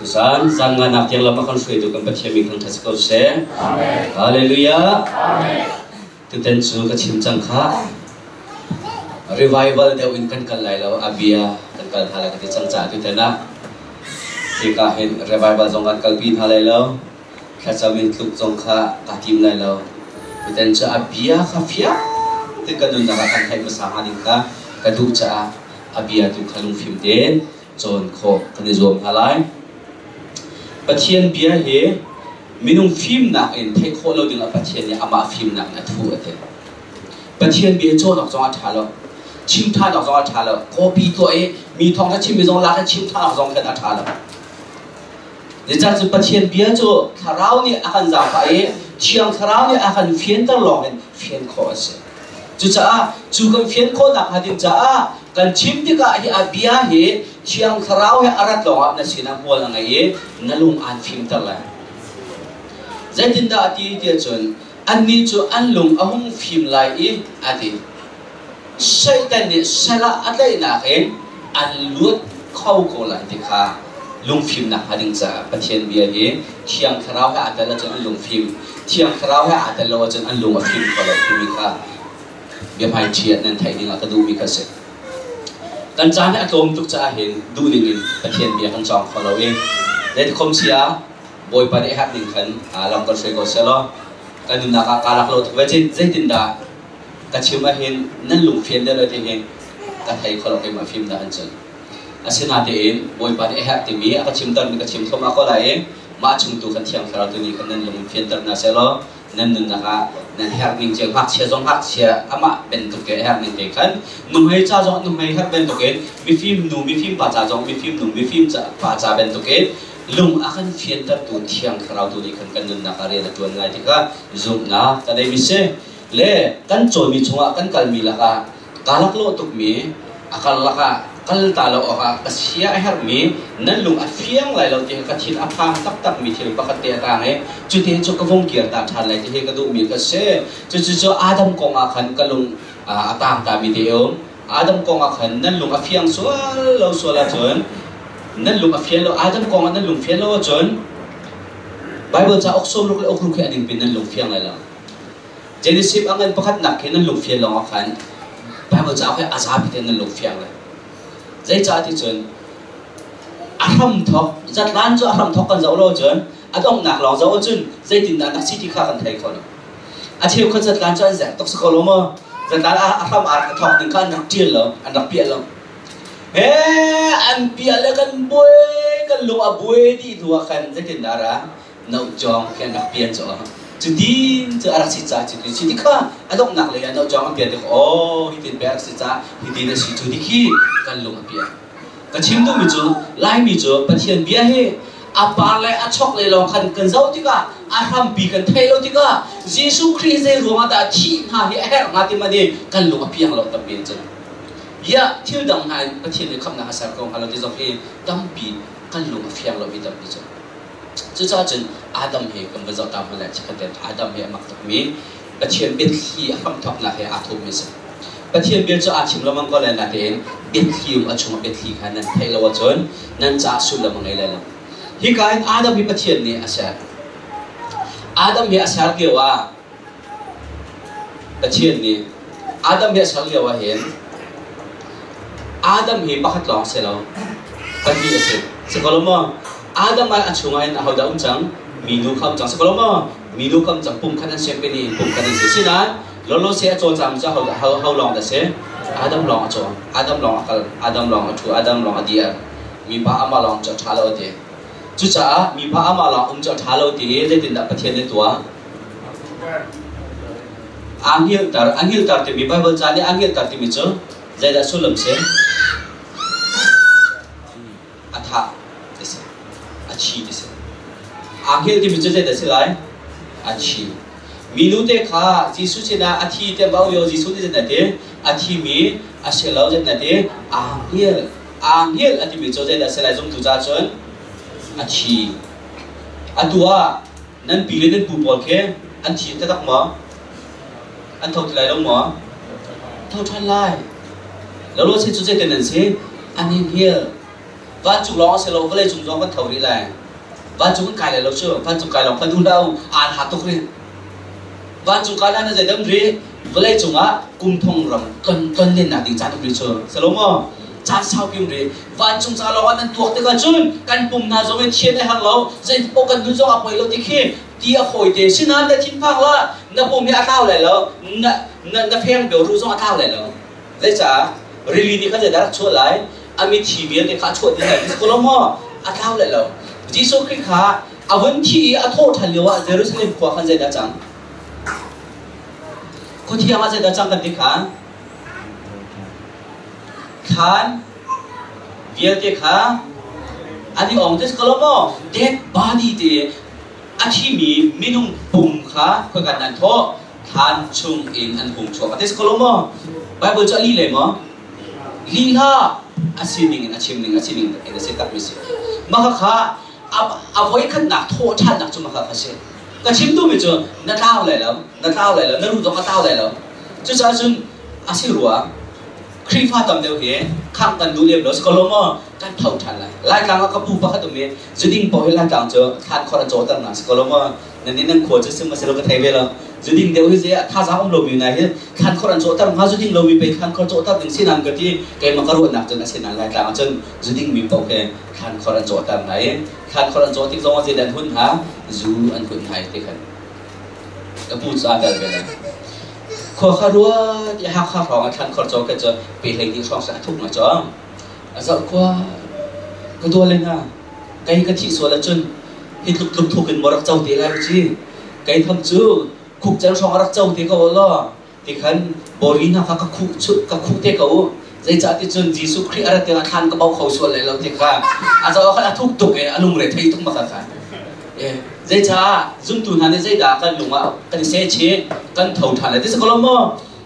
Tusan zan nganak tiang lam a kan hruaitu kan Pathian min thangṭhat si ko seh. Hallelujah. Tutan cu ka chim cang kha. Revival deuh in kan kal lai lo, a bia kan kal hna lai ka ti cang caah tutan ah hika hin revival zong kan kalpi hna lai lo. Thlacam in tluk zong kha kaa tim lai lo. Tutan cu a bia kha fiang tein kan nunnak ah kan theih hmasa hnga ding kha ka duh caah a bia tu kha lungfim tein cawn khawh kan i zuam hna lai. Pathian bia hi minung fimnak in theih khawh lo dingah Pathian nih amah fimnak in a thuh a ti. Pathian bia cawn awk zong a ṭha lo. Chim ṭhan awk zong a ṭha lo. Copy tuah i mi thawng kha chimmi zong lak i chim ṭhan awk zong khan a ṭha lo. Zeicah cu Pathian bia cu Thlarau nih a kan zaangfah i Thiang Thlarau nih a kan fianter lawng in fian khawh a si. Cucaah cu kan fian khawhnak hnga ding caah kan chim tikah hi a bia hi Thiang Thlarau he a rat lawngah na sinah hmual a ngei i na lung aan fimter lai. Zeitindah a ti tiah cun annih cu an lung a hung fim lai i a ti. Satan nih sal ah a tlaihnak in an luat kho ko lai ti kha lungfimnak hnga ding caah Pathian bia hi Thiang Thlarau he aa tel ahcun an lungfim, Thiang Thlarau he aa tel lo ahcun an lung a fim kho lo timi kha biahmaiṭhi ah nan theih dingah ka duhmi kha a si. Kan caan hi a tlawm tuk caah hin duhning in Pathian bia kan cawng kho lo i zeitikhom si ah Bawipa nih a herh ning khan lam kan hruai ko sehlaw kan nunnak ah kaa lak lo tuk ve. Zeitindah ka chim ahhin nan lungfian deuh lo ti hi ka thei kho lo keimah fimnak in cun. Asinain Bawipa nih a herh timi a ka chimtermi ka chim thluahmah ko lai i mah chung tu khan Thiang Thlarau tu nih khan nan lung in fianter hna sehlaw nan nunnak ah nan herh ning cio ngakchia zong ngakchia amah bantuk te a herh ning te khan nuhmei ca zong nuhmei herh bantuk in mifim nu mifim pa ca zong mifim nu mifim pa ca bantuk in lung a kan fiantertu Thiang Thlarau tu nih khan kan nunnak ah rian a ṭuan lai tikah zumhnak ka nei mi si le kan cawnmi chungah kan kalmi lakah kaa laklawh tukmi a karlak ah kal ta lo awkah ka sia a herhmi nan lung a fiang lai lo ti ka thin a phang taktakmi thil pakhat te a tang i cuti cu ka vung kir ta ṭhan lai ti hi ka duhmi ka si. Cucu cu Adam kong ah khan ka lung a tang tami te um. Adam kong ah khan nan lung a fiang sual lo sual ahcun nan lung a fian lo Adam kong ah nan lung fian lo ahcun Bible ca ok sawm ruk le ok ruk hi a ding pin nan lung fiang lai lo. Genesis a ngan pakhatnak khi nan lungfian lawngah khan Bible cauk hi a zapi tein nan lungfiang lai. Zeicah ti cun a hramthok zatlan cu a hramthok kan zoh lo cun a donghnak lawng zoh ahcun zeitindah nak si ti kha kan thei kho lo. A cheukhat zatlan cu an zek tuk si ko lo maw? Zatlan a hram a thok ding kha an rak ṭial lo, an rak piah lo. He an piah le kan buai kan lung a buai dih hnu ah khan zeitindah ra nohcawng khi an rak pian cu cutin cu a rak si ca cuti si ti kha a donghnak lei ah nohcawng an pian tik aw hitin pe a rak si ca hitin a si cu ti khi kan lung a pian. Ka chim duhmi cu Laimi cu Pathian bia hi a par le a chok le lawng khan kan zoh tikah a hrampi kan theih lo tikah Jesuh Khrih zei ruangah dah thih hna hi a herh hnga ti man i kan lung a piang lo tampi in cun ya thil dang hna in Pathian nih khamhnak a ser ko hnga lo ti zong hi tampi kan lung a fiang lomi tampi cu. Cucaah cun Adam he kan va zoh ta hmanh lai chikkhat tein Adam he a mak tukmi Pathian biathli a hramthawknak he aa thupmi a si. Pathian bia cu aa chim lengmang ko lai natein biathli um a chungah biathli kha nan theih lo ahcun nan caah sullam a ngei lai lo. Hika in Adam hi Pathian nih a ser. Adam hi a ser lio ah Pathian nih Adam hi a ser lio ah hin Adam hi pakhat lawng si lo, pahnih a si. Si ko lo maw? Adam ah a chungah hin ahodah um cang? Minu kha um cang. Si ko lo maw? Minu kha um cang. Pum khat an siam pin i pum khat an si. Sinain lolo se a cawlcang cu ho ho ho lawng dah si? Adam lawng a cawl. Adam lawng a kal. Adam lawng a ṭhu. Adam lawng a dir. Mipa amah lawng cu a ṭha lo a ti. Cucaah mipa amah lawng um cu a ṭha lo ti i zeitindah Pathian nih tuah? Aa hngilhter. A hngilhter timi Baibal ca nih aa hngilhter timi cu zeidah sullam si? A thah ti si. A thi ti si. Aa hngilh timi cu zeidah si lai? A thi. Minu te kha Jesuh sinah a thi te bau yo Jesuh nih zeidah ti? A thimi a si lo zeidah ti? Aa hngilh. Aa hngilh a timi cu zeidah si lai zumtu caah cun? A thi. Atu ah nan pi le nan pu pawl khi an thi taktak maw? An tho ti lai lo maw? Tho ṭhan lai. Lolo si cu zeitin an si? An i hngilh. Vancung lawng a si lo, vawlei cung zong kan tho rih lai. Vancung kan kai lai lo cu. Vancung kai lawng kan duh lo. Aan ha tuk rih. Vancung kai hlan ah zeidang rih? Vawlei cungah kum thong ram ton ton lennak ding caan um rih cu. Salomo, caan saupi um rih. Vancung ca lawng ah nan tuak tikah cun kan pum hna zong in thian a herh lo. Zei paoh kan nun zong a poi lo ti khi ti a fawi te. Sinain na thinphang hlah. Na pum hi a tlau lai lo. Na na na feng beu ruh zong a tlau lai lo. Zeicah? Rili nih khan zeidah rak chuah lai? A mithi vialte kha a chuah dih lai. Ko lo maw? A tlau lai lo. Jesuh Khrih kha a vun thi i a thawh ṭhan lioah Jerusalem khua khan zeidah cang? Khuathiang ah zeidah cang kan ti kha? Thlan vialte kha an i ong te ko lo maw? Dead body te a thimi minung pum kha khoika nan thawh? Thlan chung in an hung chuak. A ti ko lo maw? Bible cu a lih le maw? Lih hlah! A sining in a chim ning a sining in a si takmi si. Mah kha a voikhatnak thawh ṭhannak cu mah kha si. Ka chim duhmi cu na tlau lai lo, na tlau lai lo, na ruh zong a tlau lai lo. Cucaah cun a si rua Khrihfa tam deuh hi khangh kan duh lem lo si ko lo maw? Kan tho ṭhan lai. Laitlang ah ka pu pakhat um i zuding paoh hi Laitlang cu thlan khor an cawhter hna si ko lo maw? Nan nih nan khua cu sim a si lo ka thei ve lo. Zuding deuh hi zei ah thazaang um lomi nai hi thlan khor an cawhter hnga zuding lomi pei thlan khor cawhter ding si nan ka ti. Keimah ka ruahnak cun a si nain Laitlang ah cun zuding mi paoh hi thlan khor an cawhter hna i thlan khor an cawh tik zong ah zeidah an hun hna? Zu an hun hna i ti khan ka pu cu aa tel ve lai. Khua kha ruat i Hakha hrawng ah thlan khor caw kha cu pe 12 hrawng seh a thuk nga cawng. A zoh khua ka dua le hna kei ka thih sual ahcun hi tluk tluk thuk in maw rak co te lai u ci. Kei tham cu khukcel hrawng a rak co te ko law ti khan bawri hna kha ka khuh ka khuh te ko u. Zeicah ti cun Jesuh Khrih a rat tikah thlan ka bau kho sual lai lo ti kha a zoh khan a thuk tuk i a lungre thei tuk ma kha kha. Zeicah zumtu hna nih zeidah kan lung ah kan i sehchih kan tho ṭhan lai ti si ko lo maw?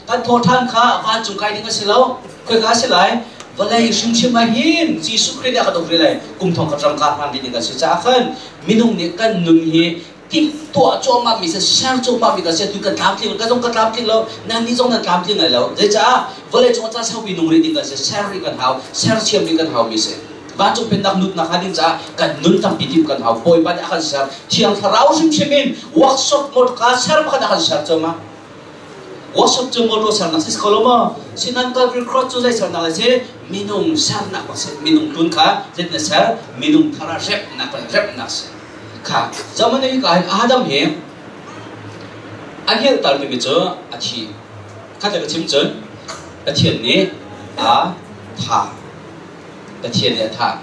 Kan thawh ṭhan kha vancung kai ding a si lo. Khoika a si lai? Vawlei hrimhrim ah hin Jesuh Khrih nih a kan uk rih lai. Kum thong khat ram kar hlan ding kan si caah khan minung nih kan nun hi timhtuah cuahmah mi si ser cuahmah mi kan si tu kan tlamtling kan zong kan tlamtling lo nan nih zong nan tlamtling lai lo zeicah vawlei cung ah caan saupi nung rih ding kan si ser rih kan hau sersiam rih kan hau mi si vancung pennak nutnak hnga ding caah kan nun tampi tim kan hau bawipa nih a kan ser thiang thlarau hrimhrim in workshop motorka ser pakhat a kan ser cuahmah workshop cu motor sernak si ko lo maw sinan Calvary Cross cu zei sernak a si minung sernak bak si minung tun kha zeitin a ser minung thar ah repnak repnak si Kha zaman hi ka hin Adam hi a hngilhter timi cu a thi. Kha ka chim cun Pathian nih a thah. Pathian nih a thah.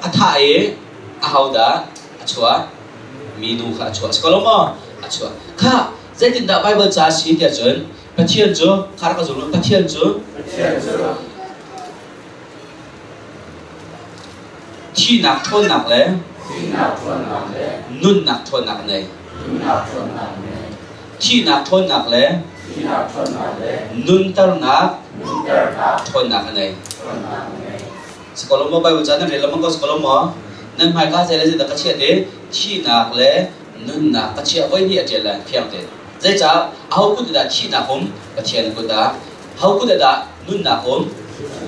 A thah i ahodah a chuah? Minu kha a chuah. Si ko lo maw? A chuah. Kha zeitindah Baibal ca a si tiah cun Pathian cu kha rak ka zum Pathian cu Thihnak ṭhawnnak le nunnak ṭhawnnak a ngei. Thihnak ṭhawnnak le nunternak ṭhawnnak a ngei. Sikolo maw Bible ca nan rel lengmang ko sikolo maw? Nan hmaika zei le zeidah ka chiah te thihnak le nunnak ka chiah voi hnih a ṭial lai fiang te. Zeicah aho kut dah thihnak um? Pathian kut ah. Ho kut ah dah nunnak um?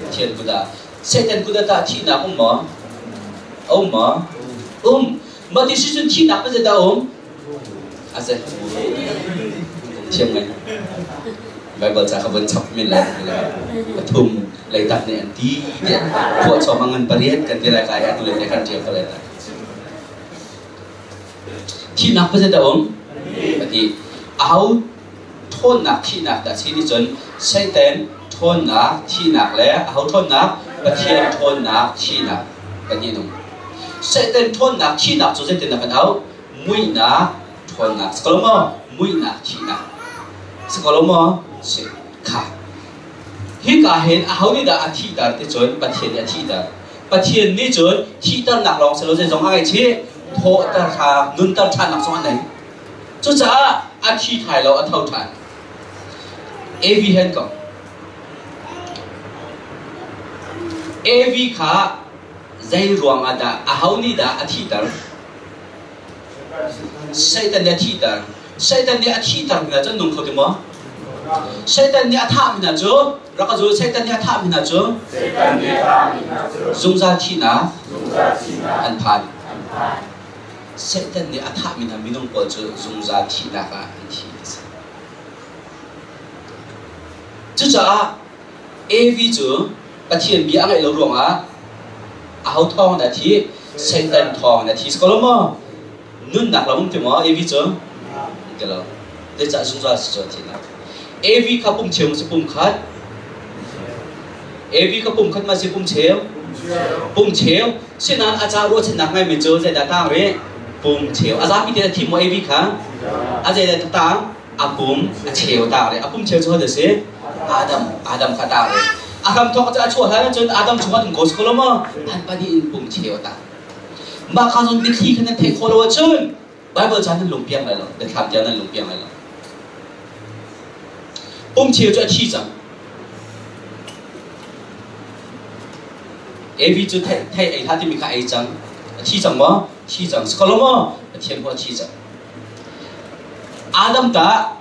Pathian kut ah. Satan kut ah tah thihnak um maw? A um maw? Um. Mah ti si cun thihnak pa zeidah um? A zei. Thiam ngai. Bible ca ka von chap men lai pathum leitak nih an ti tiah phuah chom a ngan pariat kan ti lai kai atu le kan ṭial ko lai Thihnak pa zeidah um? Ati. Aho ṭhawnnak thihnak dah si nih cun Satan ṭhawnnak thihnak le aho ṭhawnnak Pathian ṭhawnnak thihnak kan i nung. Satan ṭhawnnak thihnak cu zeitin dah kan auh? Muihnak ṭhawnnak si ko lo maw? Muihnak thihnak si ko lo maw? Si kha. Hika hin aho nih dah a thihter ti cun Pathian nih a thihter. Pathian nih cun thihternak lawng si lo zeizong a ngaihchih thawhter ṭha nunter ṭhannak zong a nei. Cucaah a thi thai lo, a tho ṭhan. Evi hen ko. Evi kha zei ruang ah dah aho nih dah a thihter? Satan nih a thihter. Satan nih a thihter mi hna cu an nung kho ti maw? Satan nih a thahmi hna cu Rak ka zul Satan nih a thahmi hna cu zungzal thihnak an phan. Satan nih a thahmi hna minung pawl cu zungzal thihnak ah an thi ti si. Cucaah Evi cu Pathian bia a ngaih lo ruangah aho thawng dah thi? Satan thawng dah thi. Si ko lo maw? Nunnak lo um ti maw Evi cu? Ti lo. Zeicah zungzal si cu thihnak? Evi kha pum cheu si pum khat. Evi kha pum khat ma si pum cheu? Pum cheu. Sinain a ca ruahchannak ngaimi cu zeidah tang rih? Pum cheu. A zapi te thim maw Evi kha? A zeidah tang? A pum a cheu tang rih. A pum cheu cu hodah si? Adam. Adam kha tang rih. A hram thawk cu a chuah hlan ahcun Adam chungah um ko si ko lo maw? An pahnih in pum cheu a tang. Mah kha zong biathli kha nan theih khawh lo ahcun Bible ca nan lung piang lai lo, biathlam tiang nan lung piang lai lo. Pum cheu cu a thi cang. Evi cu thei thei ei hlah timi kha ei cang. A thi cang maw? Thi cang. Si ko lo maw? Pathian pawh a thi cang. Adam tah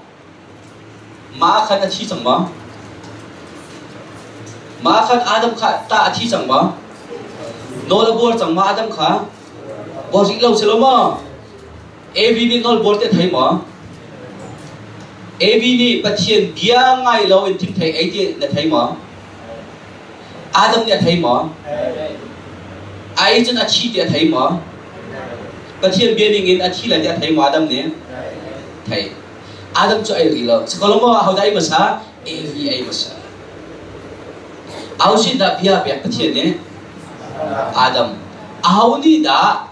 mah khan a thi cang maw? Mah khan Adam kha tah a thi cang maw? Nawl a buar cang maw Adam kha? Buar rih lo si lo maw? Evi nih nawl buar te thei maw? Evi nih Pathian bia ngai lo in thimthei ei ti na thei maw? Adam nih a thei maw? Ai cun a thi ti a thei maw? Pathian bia ning in a thi lai ti a thei maw Adam nih? Thei. Adam cu ei rih lo. Sikolo maw ahodah ei hmasa? Evi ei hmasa. Aho sin dah bia pek Pathian nih? Adam. Aho nih dah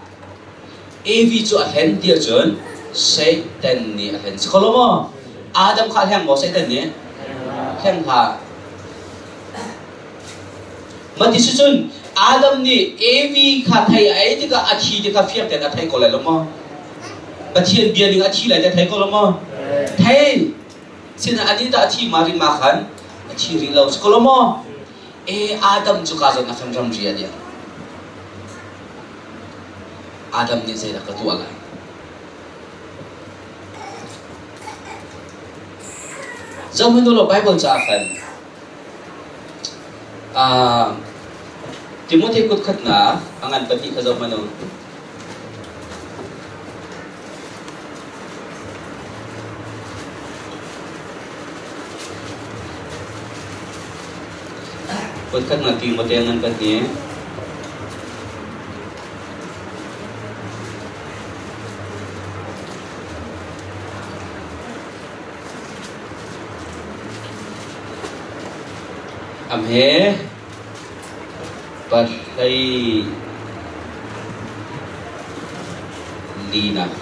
Evi cu a hlen ti ahcun Satan nih a hlen. Sikolo maw? Adam kha a hleng maw Satan nih? Hleng hlah. Mah ti si cun Adam nih Evi kha thei a ei tikah a thi ti kha fiang tein a thei ko lai lo maw? Pathian bia ning a thi lai ti a thei ko lo maw? Thei. Sinain anih dah a thi ma rih ma khan a thi rih lo. Si ko lo maw? E Adam cu ka zawn ah khan ramri a dir. Adam nih zeidah ka tuah lai? Zohhmanh u law Bible caah khan Timote kut khatnak a ngan pahnih kha zohhmanh u. Kut khatnak Timote a ngan pahnih. A hme pahlei linak.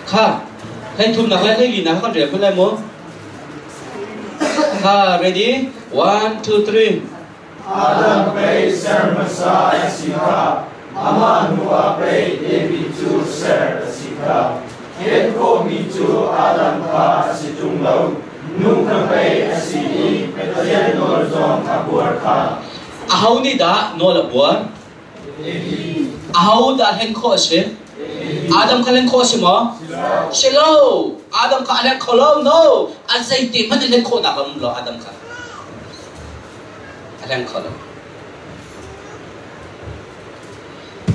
Kha, hleithumnak le hleilinak kan rel hmanh lai maw? Kha, ready? One, two, three. Adam pei ser hmasa a si kha, amah hnuah pei David cu ser a si kha. Khen khawhmi cu Adam kha a si ṭung lo, nu kha pei a si i Pathian nawl zong a buar kha. Aho nih dah nawl a buar? Aho dah hlen khawh a si? Adam kha hlen khawh a si maw? Si lo. Adam kha a hleng kho lo. No. A zeiti hmanh in hlen khawhnak a um lo Adam kha. A hleng kho lo.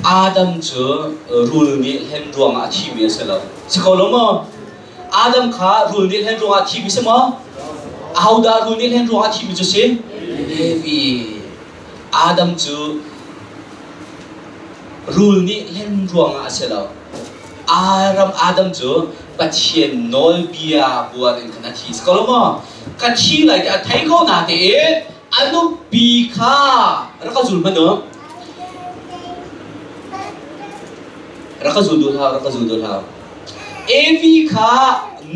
Adam cu rul nih hlen ruangah a thimi a si lo. Si kho lo maw? Adam kha rul nih hlen ruangah a thimi si maw? Ahodah rul nih hlen ruangah a thimi cu si? Evi. Adam cu rul nih hlen ruangah a si lo. Aram Adam cu Pathian nawlbia buar in khan a thi. Si ko lo maw? Ka thi lai ti a thei ko na tein a nupi kha rak ka zul hmanh u. Rak ka zul duh hlah, rak ka zul duh hlah. Evi kha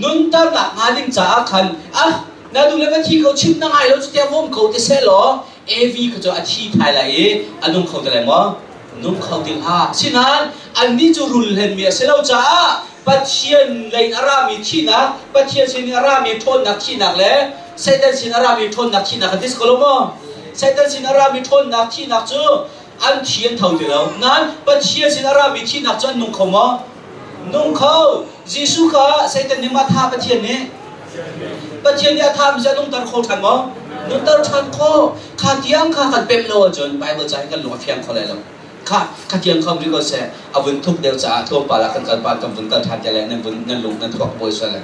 nunternak hnga ding caah khan ah na duh le va thi ko chim na ngai lo cu tiah vom ko ti seh law Evi kha cu a thi thai lai i a nung kho ti lai maw? Nung kho ti hlah. Sinain annih cu rul hlenmi a si lo caah Pathian lei in a rami thihnak, Pathian sin in a rami ṭhawnnak thihnak le Satan sin a rami ṭhawnnak thihnak an ti si ko lo maw? Satan sin a rami ṭhawnnak thihnak cu an thi an tho ti lo. Nain Pathian sin a rami thihnak cu an nung kho maw? Nung kho. Jesuh kha Satan nih ma tha Pathian nih? Pathian nih a tha mi cu a nungter kho ṭhan maw? Nunter ṭhan kho. Kha tiang kha kan pemh lo ahcun Bible ca hi kan lung a fiang kho lai lo. Kha kha tiang kha um rih ko seh. A vun thuk deuh caah tlawmpal ah kan kal pah kan vun kal ṭhan te lai nan vun nan lung nan thluak buai sual lai.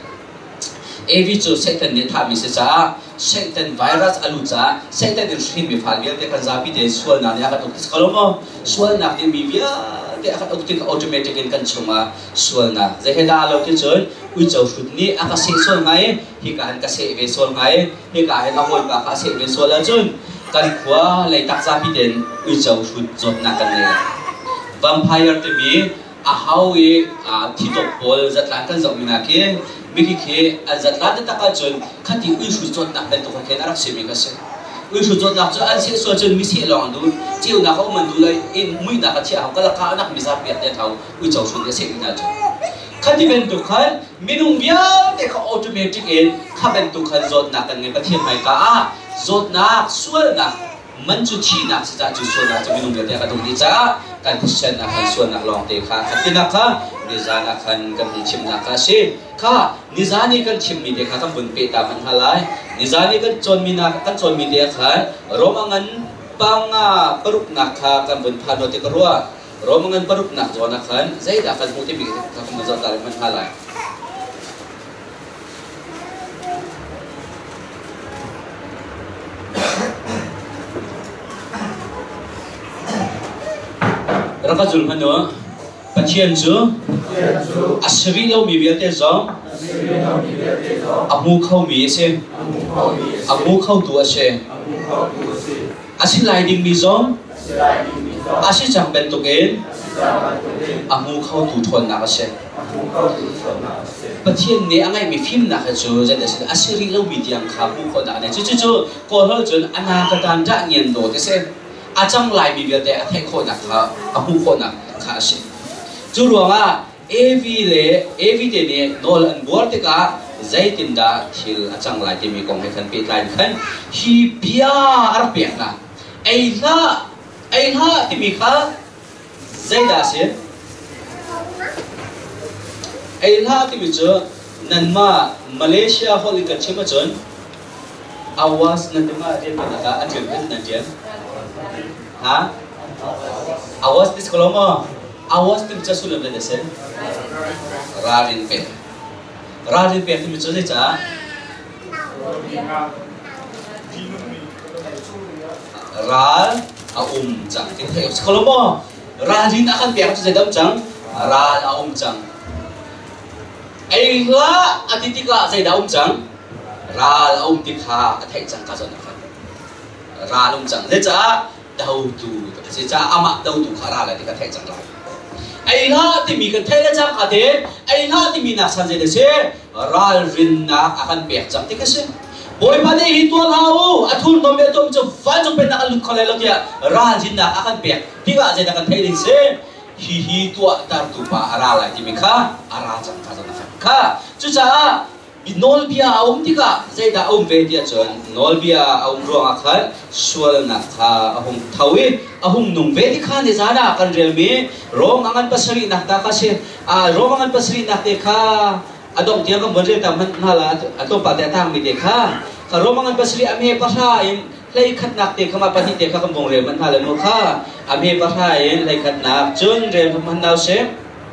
Evi cu Satan nih thahmi si caah Satan virus a luh caah Satan in hrinmi fa vialte kan zapi tein sualnak nih a kan uk ti ko lo maw? Sualnak nih mi vialte a kan uk tik automatic in kan chungah sualnak zei he dah lo ti cun uico hrut nih a ka seh sual hnga i hika hin ka seh ve sual hnga i hika hin a hawipa kha a seh ve sual ahcun kan khua leitak zapi tein uico hrut zawtnak kan ngei lai. Vampire timi a hau i thitawp pawl zatlan kan zohmi hna khi mikhi khi an zatlan taktak ahcun khati uihru cawtnak bantuk khin a rak simi kha si. Uihru cawtnak cu an seh sual cun mi seh lawng an duh, ceunak a um an duh lo i muihnak a chiah hau, kalaka anak mi zapi te thau uico hru nih a sehmi hna cu. Khati bantuk khan minung vialte kha automatic in kha bantuk khan zawtnak kan ngei. Pathian hmaika ah zawtnak, sualnak man cu thihnak si caah cu sualnak cu minung vialte a kan uk dih caah kan thisen ah khan sualnak lawngte kha khat tinak kha nizan ah khan kan hung chimnak kha a si. Kha nizan i kan chimmi te kha kan vun peh ta hmanh hna lai. Nizan i kan cawnmi nak kan cawnmi te ah khan Rome a ngan panga paruknak kha kan vun phan te ka ruah. Rome a ngan paruknak zawn ah khan zeidah kan hmuh timi kha kan vun zoh ta hmanh hna lai. Rak ka zul hmanh u. Pathian cu a si rih lomi vialte zong a hmu khomi a si. A hmu khotu a si. A si lai dingmi zong a si cang bantukin a hmu khotu ṭhawnnak a si. Pathian nih a ngeihmi fimnak hi cu zeidah a si? A si rih lomi tiang kha hmuh khawhnak a nei. Cucu Kawlholh cun a na ka tan dah ngian dawt a si. A cang laimi vialte a theih khawhnak kha a hmuh khawhnak kha a si. Cu ruangah Evi le Evi te nih nawl an buar tikah zeitindah thil a cang lai timi kong he khan pehtlai in khan hi bia a rak pek hna. Ei hlah, ei hlah timi kha zeidah a si? Ei hlah timi cu nanmah Malaysia holh in kan chim ahcun awas nan ti ma rian kan ah a ṭial nan ṭial? Ha? Awas ti si ko lo maw? Awas timi cu sullam zei a si? Ralrin pek. Ralrin pek timi cu zeicah? Ral a um cang ti theih si ko lo maw? Ralrin a kan pek cu zeidah um cang? Ral a um cang. Ei hlah a ti tikah zeidah um cang? Ral a um ti kha a theih cang ka zawn a khan. Ral um cang. Zeicah? Dotu a si caah amah dotu kha ra lai ti ka theih cang lai. Ei hlah timi kan theih le cang ka te ei hlah timi nak san zei si ralrinnak a kan pek cang ti ka si. Bawipa nih hi tuah hlah u a thurhnawm mi a tom cu vancung pennak an lut kho lai lo tiah ralrinnak a kan pek tikah zeidah kan theih ding si hi hi tuah tartu pa a ra lai timi kha a ra cang kha zong a kha cucaah Nawlbia a um tikah zeidah a um ve ti ahcun nawlbia a um ruangah khan sualnak kha a hung tho i a hung nung ve ti kha nizan ah kan relmi Rom a ngan pasarihnak ta kha si. Rom a ngan pasarihnak te kha a dongh tiang kan von rel ta hmanh hna la a tlawmpal te a tangmi te kha kha Rom a ngan pasarih a hme pahra in hlei khatnak te kha ma pahnih te kha kan vong rel hmanh hna le mu kha a hme pahra in hlei khatnak cun rel hmanh hna usih.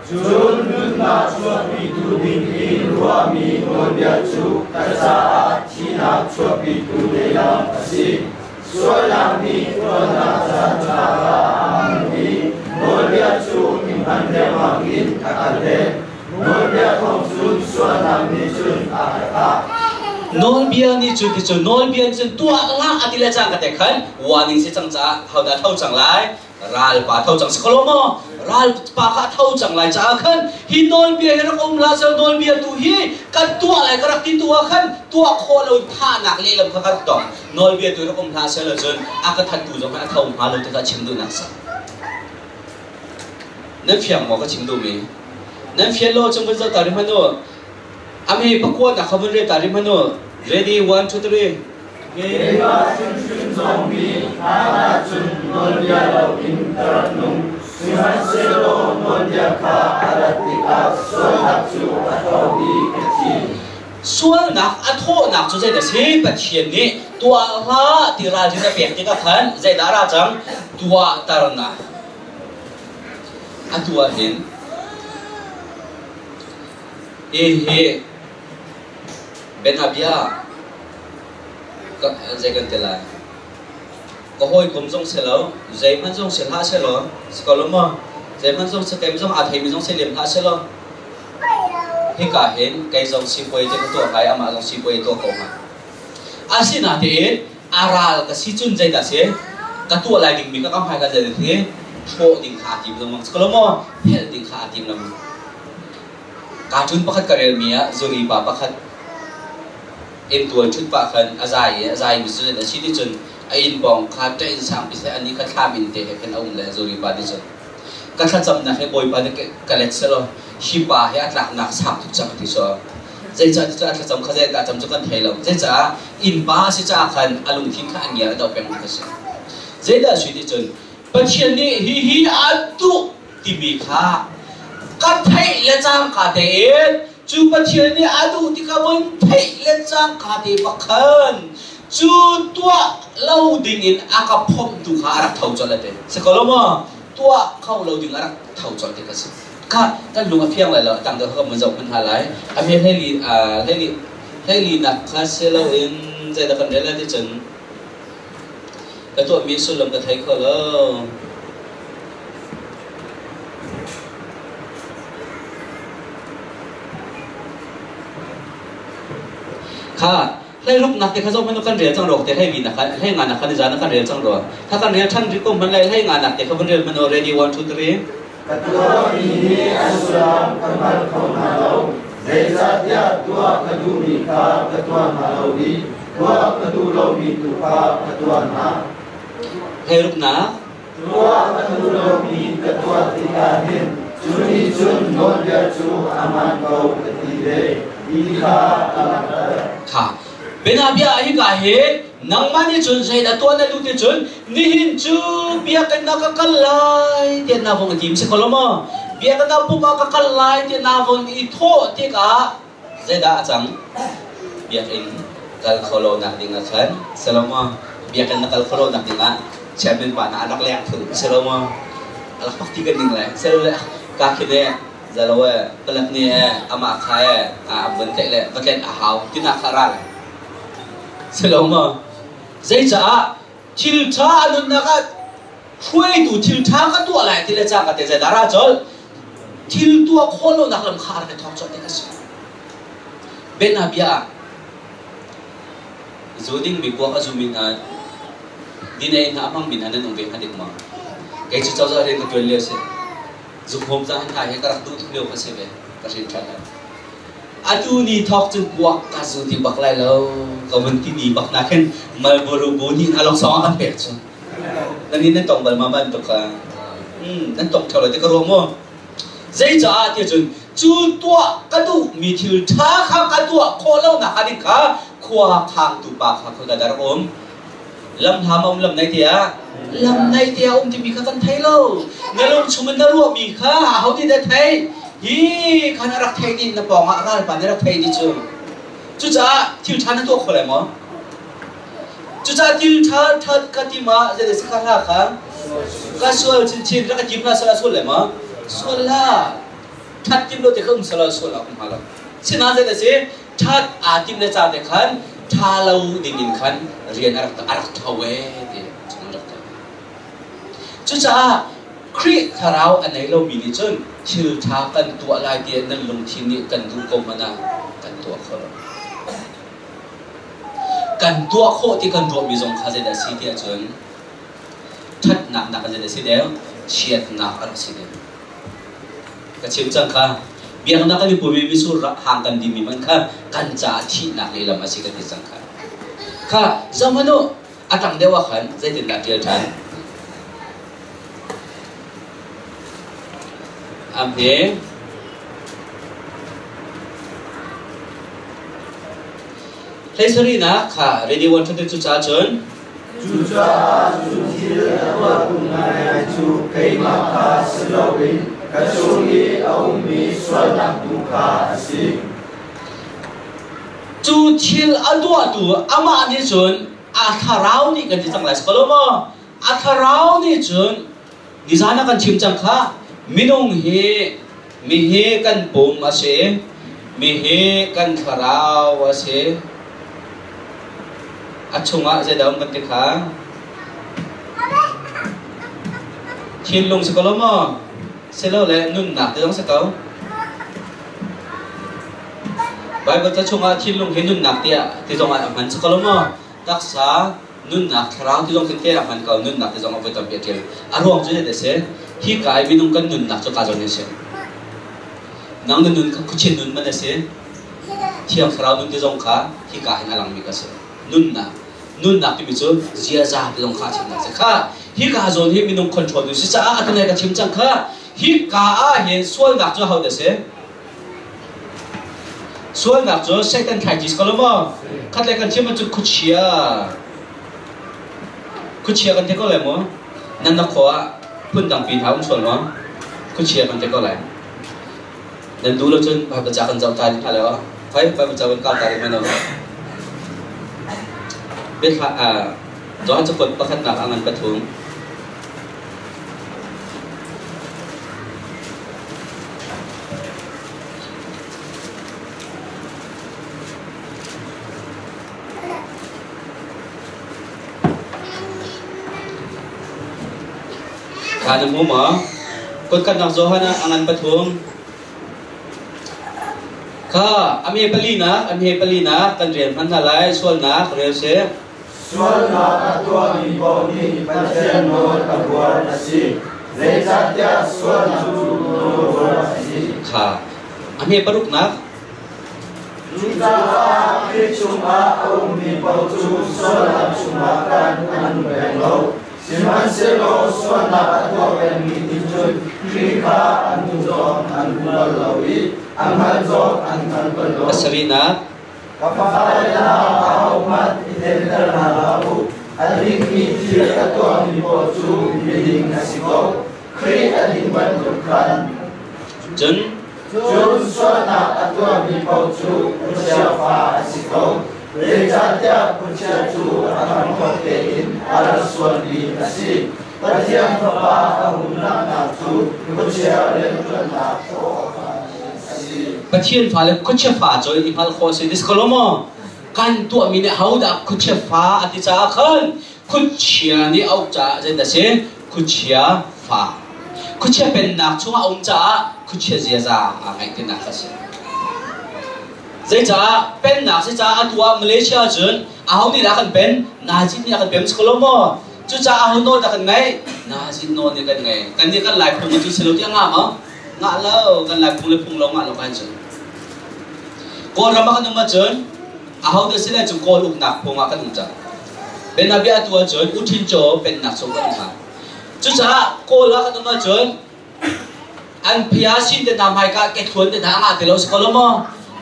Cun nunnak chuahpitu ding i ruahmi nawlbia cu ka caah thihnak chuahpitu lehlam a si. Sualnak nih ṭuannak caanṭha kha a hmuh i nawlbia cu i hman riangmang in a ka hlen. Nawlbia thawng cun sualnak nih cun a ka thah. Nawlbia nih cun ti cu nawlbia nih cun tuah hlah a ti le cang ka te khan warning si cang caah hodah tho cang lai? Ralpa tho cang si ko lo maw? Ralpa kha a tho cang lai caah khan hi nawlbia hi rak um hlah seh nawlbia tu hi kan tuah lai ka rak ti tu ah khan tuah khawh lo in thahnak lehlam kha ka rak tong. Nawlbia tu rak um hlah seh lo cun a ka thattu zong khan a tho hnga lo ti kha chim duhnak si. Nan fiang maw ka chim duhmi? Nan fian lo cun vun zoh ta rih hmanh u. A hme pakua nak kha vun rel ta rih hmanh u. Ready, one, two, three. Keimah hrimhrim zong nih hlan ahcun nawlbia loin ka rak nung. Sihmanhsehlaw nawlbia kha a rat tikah sualnak cu a tho i ka thi. Sualnak a thawhnak cu zeidah a si? Pathian nih tuah hlah ti ralrin a pek tikah khan zeidah a ra cang? Tuahternak. Atu ah hin hihi bianabia zei kan ti lai? Ka hawikom zong si lo, zeihmanh zong si hlah selaw, si ko lo maw? Zeihmanh zong si kem zong aa theimi zong si lem hlah selaw, hika hin kei zong sipuai te ka tuah hnga i amah zong sipuai a tuah ko hnga. Asinain a ral ka si cun zeidah si? Ka tuah lai dingmi ka ka hmai ka zeidah si? Hrawh ding kha aa tim lengmang. Si ko lo maw? Phelh ding kha aa tim lengmang. Cartoon pakhat ka relmi ah zuri pa pakhat inntual ṭhut pah khan a zai i a zaimi cu a si ti cun a inn pawng kha ṭah-inn sangpi seh anih kha thlam inn te he khan a um le zuri pa nih cun ka thlacamnak hi Bawipa nih ka let selaw hi pa hi a tlaknak sang tuk cang ti so zeicah ti cu a thlacam kha zeidah cam cu kan thei lo zeicah innpa a si caah khan a lungthin kha a ngiar a doh peng kha si zeidah sui ti cun Pathian nih hihi a duh timi kha ka theih le cangka tein cu Pathian nih a duh ti kha vun theih le cangka te bakhan cu tuah lo dingin a ka phomtu kha a rak tho colh a ti si ko lo maw tuah kho lo ding a rak tho colh ti kha si kha kan lung a fiang lai lo tang deuh kha kan zoh hman hna lai a me hlei hlei hlei nak kha si lo in zeidah kan rel lai ti cun ka tuahmi sullam ka thei kho lo. Kha hleiruknak te kha zoh hmanh kan rel cang rawk te hlei mi nak hlei nga nak kha ni zan kan rel cang ro kha kan rel than ri ko hman lai hlei nga nak te kha vun rel hmanh ready 1 2 3. Ka tuahmi hi a sullam ka hngal kho hna lo, zeicahtiah tuah ka duhmi kha ka tuah hna lo i tuah ka duh lomi tu kha ka tuah hna. Hleiruknak. Tuah ka duh lomi ka tuah tikah hin cu nih cun nawlbia cu a hmaan ko ka ti ve ti kha a langhter. Kha bianabia ah hika hin nangmah nih cun zeidah tuah na duh ti cun nihin cu biakinn ah ka kal lai tiah na vung i tim si ko lo maw? Biakinn ah pumh ah ka kal lai tiah na vung i thawh tikah zeidah a cang? Biakinn kal kho lo nak ding ah khan si lo maw? Biakinn na kal kho lo nak ding ah chairman pa na a rak leng phun si lo maw? A rak pak ti kan ning lai. Sel ka khi ne zalo e palak ni e amah kha e a vun tlaih le va tlaih a hau tinak kha ra lai. Si lo maw? Zeicaah thil ṭha a nunnak ah hruaitu thil ṭha ka tuah lai ti le cangka te zeidah ra colh? Thil tuah khawh lonak lam kha a rak i thawk colh ti a si. Bianabia ah zu dingmi kuak a zumi hna din ei hna a hmangmi hna nan um ve hnga dik maw? Kei cu cozah rian ka ṭuan lio a si. Zukhawm ca hna hi ka rak duh tuk lio kha si ve. Ka hrin ṭhan lai. Atu ni thawk cun kuak ka zu ti bak lai lo. Ka vun ti ni bak na khin Marlboro bu nih hna lawng song a kan pek cu. Nan nih nan tong bal ma bantuk kha? Nan tong ṭheo lo ti ka ruah mu. Zeicaah tiah cun cu tuah ka duhmi thil ṭha kha ka tuah khawh lonak a ding kha khua khangtu pa kha khoi ka rak um. Lam hla ma um lam nei tiah lam nei tiah um timi kha kan thei lo. Na lung chung in na ruahmi kha aho nih dah thei? Hi khan a rak thei dih na pawng ah ralpa nih rak thei dih cu. Cucaah thil ṭha na tuah kho lai maw? Cucaah thil ṭha ṭhat ka ti ma zei si kha hla kha ka sual chinchin rak ka tim la sual sual lai maw? Sual la. Ṭhat tim lo te kha um sala sual ah um hnga lo. Sinain zei si ṭhat aa tim le ca te khan ṭha lo ding in khan rian a rak tho ee ti cun rak tho. Cucaah Khrih thlarau a nei lomi nih cun thil ṭha kan tuah lai tiah nan lungthin nih kan duh ko hmanh ah kan tuah kho lo. Kan tuah khawh ti kan ruahmi zong kha zeidah a si tiah cun ṭhatnak nak zeidah a si deuh chiatnak a rak si deuh. Ka chim cang kha biaknak kan i pumi mitsur hang kan dimi hmanh kha kan caah thihnak lehlam a si ka ti cang kha. Kha zohhmanh u, a tang deuh ah khan zeitindah ṭial ṭhan? Am he Hlei sarihnak kha ready 1 cu ca cun. Cucaah cu thil a tuahtu ngaingai cu keimah kha si loin ka chung i a ummi sualnak tu kha a si. Cu thil a tuahtu amah nih cun a thlarau nih kan ti cang lai si ko lo maw? A thlarau nih cun nizan ah kan chim cang kha minung hi mi hi kan pum a si mi hi kan thlarau a si a chungah zeidah um kan ti kha thinlung si ko lo maw silole nunnak ti zong si ko Bible ca chungah thinlung hi nunnak tiah ti zong ah a hman si ko lo maw taksa nunnak thlarau ti zong khin te a hman ko nunnak ti zong a voi tampi a ṭial a ruang cu zeidah si hi ka i minung kan nunnak cu ka zawn in si nang na nun kha khuachin nun man a si thiang thlarau nun ti zong kha hi ka hin a langmi ka si nunnak nunnak timi cu ziaza ti zong kha a chimnak si kha hi ka zawn hi minung control tu si caah a tunai ka chim cang kha hi ka ah hin sualnak cu ho dah si Sualnak cu Satan thlaici si ko lo maw? Khatlei kan chim ahcun khuachia. Khuachia kan ti ko lai maw? Nan na khua ah phundang pi hna um sual maw? Khuachia kan ti ko lai. Nan duh lo cun Bible ca kan zoh ta hna lai aw. Khoi Bible ca kan kau ta rih mana. Biathla Johan cakuat pakhatnak a ngan pathum. Kha na hmu maw? Kutkhatnak Johan ah a ngan pathum. Kha a me palinak, a me palinak kan rel hman hna lai, sualnak rel seh. Sualnak a tuahmi paoh nih Pathian nawl a buar a si. Zeicahtiah sualnak cu nawlbuar a si. Kha a hme paruknak. Cucaah Khrih chungah a ummi paoh cu sualnak chungah khan an um peng lo. Sihmanhsehlaw sualnak a tuah pengmi nih cun Khrih kha an hmu zong an hmu bal lo i a hngal zong an hngal bal lo. Pasarihnak. Ka fale hna, ahohmanh i tenter hna hlah u. A dingmi thil a tuahmi paoh cu miding a si ko. Khrih a ding bantuk khan. Cun Cun sualnak a tuahmi paoh cu khuachia fa a si ko. Zeicahtiah khuachia cu a hramthawk tein a rak sualmi a si. Pathian Fapa a hung langhnak cu khuachia rianṭuannak hrawh awkah a si. Pathian fale khuachia fa cu i hngalh khawh a si. This ko lo maw? Kan tuahmi nih hodah khuachia fa a ti caah khan khuachia nih a uk caah zeidah si? Khuachia fa. Khuachia pennak chungah a um caah khuachia ziaza aa ngeih tinak a si. Zeicah pennak si caah atu ah Malaysia cun aho nih dah kan pen? Najib nih a kan pen si ko lo maw? Cucaah aho nawl dah kan ngeih? Najib nawl nih kan ngei. Kan nih kan Lai phung cu si lo tiah ngah maw? Ngah lo. Kan Lai phung le phung lo ngah lo kan cun. Kawlram ah kan um ahcun aho dah si lai cu Kawl uknak phung ah kan um cang. Bianabia atu ahcun U Thin Kyaw pennak chung kan um hna. Cucaah Kawl ah kan um ahcun an phia sin te hna hmaika kethluan te hna a ngah ti lo si ko lo maw?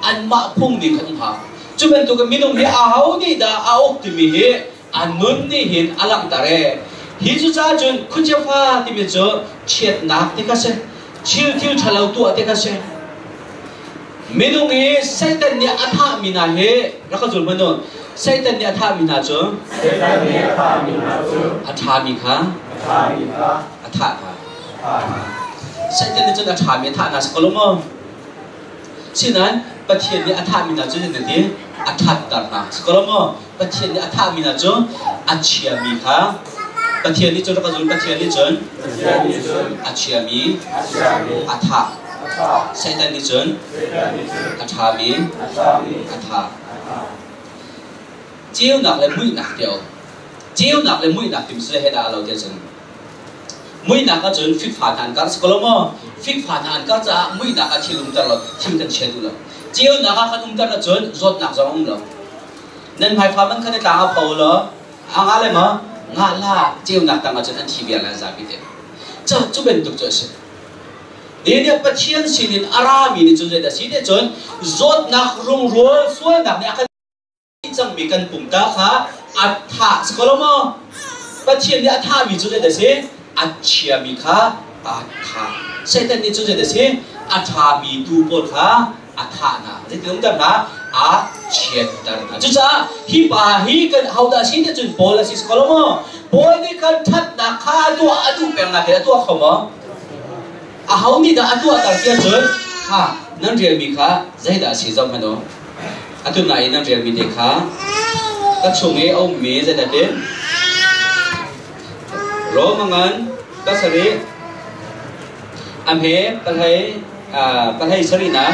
Anmah phung ning khan um hau. Cu bantuk in minung hi aho nih dah a uk timi hi A nun nih hin a langhter ee. Hi cucaah cun khuachia fa timi cu chiatnak ti kha si. Thil thil ṭhalo tuah ti kha si. Minung i Satan nih a thahmi hna hi rak ka zul hmanh u. Satan nih a thahmi hna cu Satan nih a thahmi hna cu a ṭhami kha a ṭhami kha a thah hna. a thah hna. Satan nih cun a ṭhami a thah hna si ko lo maw? Sinain Pathian nih a thahmi hna cu zeitin ti? A ṭhatter hna. Si ko lo maw? Pathian nih a thahmi hna cu a chiami kha Pathian nih cun rak ka zul Pathian nih cun a chiami a thah. Satan nih cun a ṭhami a thah. Ceunak le muihnak ti a um. Ceunak le muihnak timi cu he dah a lo tiah cun Muihnak ahcun fikfa hna an kar si ko lo maw? Fikfa hna an kar caah muihnak ah thil umter lo, thil kan chia duh lo. Ceunak ah kan umter ahcun zawtnak zong a um lo. Nan hmaifa man khan i tlang a pho law, a ngah le maw? Ngah la, ceunak tang ahcun an thi viar lai zapi te. Cu, cu bantuk cu a si. Daniel Pathian sinin a rami nih cun zeidah si te cun zawtnak rungrul sualnak nih a kan cangmi kan pum ta kha a thah si ko lo maw? Pathian nih a thahmi cu zeidah a si? A chiami kha a thah. Satan nih cun zeidah a si? A ṭhami tuu pawl kha a thah hna. Zeitin umter hna? A chiatter hna. Cucaah hi pa hi kan hodah a si ti cun Paul a si si ko lo maw? Paul nih khan ṭhatnak kha a tuah a duh peng nakin a tuah kho maw? Aho nih dah a tuahter tiah cun kha nan relmi kha zeidah a si zoh hmanh u. Atu nai i nan relmi te kha ka chung i a ummi zeidah ti? Rom a ngan pasarih a hme pahlei pahlei sarihnak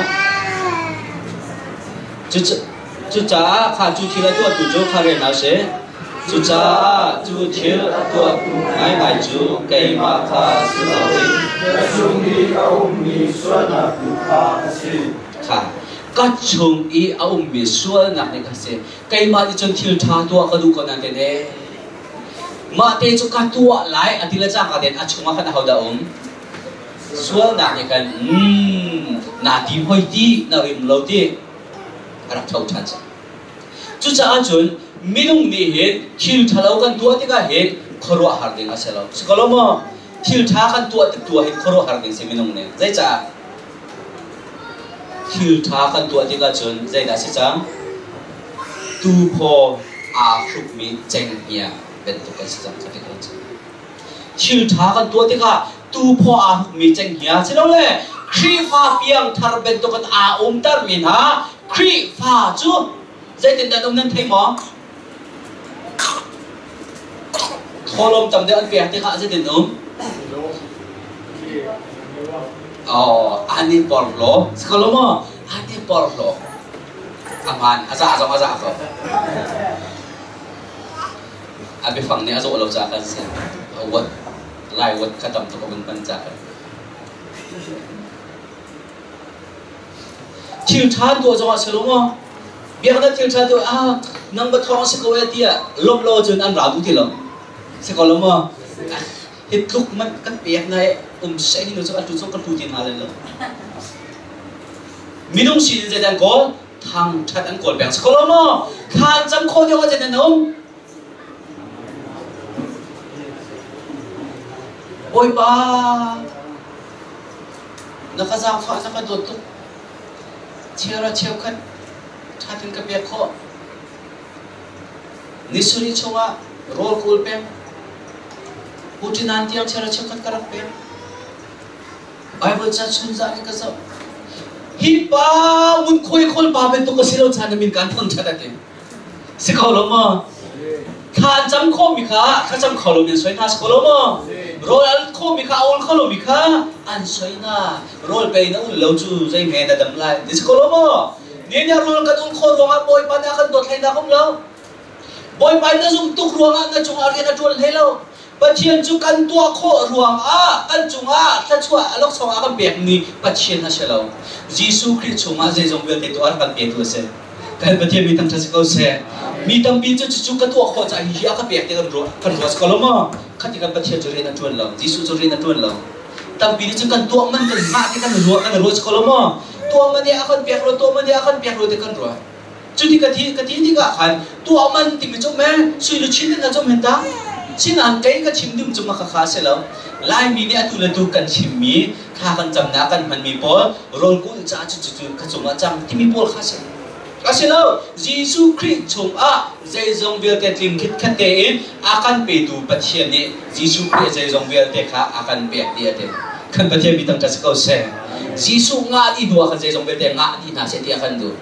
Cucaah kha cu thil a tuahtu cu kha rian a si. Cucaah cu thil a tuahtu ngaingai cu keimah kha si loin ka chung i a ummi sualnak tu kha a si. Kha ka chung i a ummi sualnak nih kha si. Keimah nih cun thil ṭha tuah ka duh ko nain te mah te cu ka tuah lai a ti le cangka tein a chungah khan ahodah a um? Sualnak nih khan naa tim hoi ti na rim lo ti a rak tho ṭhan cang. Cucaah cun minung nih hin thil ṭhalo kan tuah tikah hin khuaruahhar ding a si lo. Si ko lo maw? Thil ṭha kan tuah tik tuah hin khuaruahhar ding si minung nih. Zeicah? Thil ṭha kan tuah tikah cun zeidah si cang? Tuuphaw aa hrukmi cenghngia bantuk kan si cang. Thil ṭha kan tuah tikah tuuphaw aa hrukmi cenghngia silole Khrihfa piangthar bantukin aa umtermi hna Khrihfa cu zeitindah an um nan thei maw? Thawhlawm tam deuh an pek tikah zeitin um? Oh, an i porhlaw. Si ko lo maw? An i porhlaw. A hmaan, a za zong a za ko. A biafang nih a zawh lo caah kan si. A uat, Lai uat kha tam tuk a vun hman caah kan. Thil ṭha tuah zongah si lo maw? Biaknak thil ṭha tuah, ah, nang ba thawng si ko e tiah lawmh lo cun an ra duh ti lo. Si ko lo maw? Hi tluk man kan pek na um seh ni cu atu cu ka hlu ti hna lai lo. Minung sin in zeidah an kawl? Thangṭhat an kawl peng. Si ko lo maw? Thlan cam khawh deuh ah zeidah an um? Bawipa, na ka zaangfah, na ka dawt tuk. Chiara cheukhat ṭha tein ka pek khawh. Ni sarih chungah rawl kawl peng. Puṭinan tiang chiara cheukhat ka rak pek. Bible ca chunzah in ka zoh. Hi pa ngunkhuai khawl pa bantuk ka si lo chan na min kaan thangṭhat a ti. Si kho lo maw? Thla an cam khawhmi kha thlacam kho lomi an soi hna si kho lo maw? Rawl an khawhmi kha a ul kho lomi kha an soi hna. Rawl pei na ul lo cu zei hme na dam lai ti si kho lo maw? Ni nih rawl kan ul khawh ruangah Bawipa nih a kan dawt hlei nak um lo. Bawipa na zum tuk ruangah na cungah rian a ṭuan hlei lo. Pathian cu kan tuah khawh ruangah kan cungah thluachuah a laksawng a kan pekmi Pathian a si lo. Jesuh Khrih chungah zeizong vialte tuah a rak kan petu a si. Kan Pathian mi thangṭhat si ko seh. Mi tampi cu cucu ka tuah khawh caah hihi a ka pek ti kan ruah kan ruah si ko lo maw? Khati kan Pathian cu rian a ṭuan lo. Jesuh cu rian a ṭuan lo. Tampi nih cun kan tuah man kan hngah ti kan ruah kan ruah si ko lo maw? Tuah man i a kan pek lo, tuah man i a kan pek lo ti kan ruah. Cuti ka thi ka ti tikah khan tuah man timi cu me sui luchin in na cum hen ta. Sinain kei ka chim ding cu ma kha kha si lo. Laimi nih atu le tu kan chimmi thla kan camnak kan hmanmi pawl rawl kulh ca cu cu ka cungah cang timi pawl kha si. A si lo, Jesuh Khrih chungah zeizong vialte tling khitkhat tein a kan petu Pathian nih Jesuh Khrih zeizong vialte kha a kan pek ti a ti. Kan Pathian mi thangṭhat si ko seh. Jesuh ngah dih hnu ah khan zeizong vialte ngah dih hna seh ti a kan duh.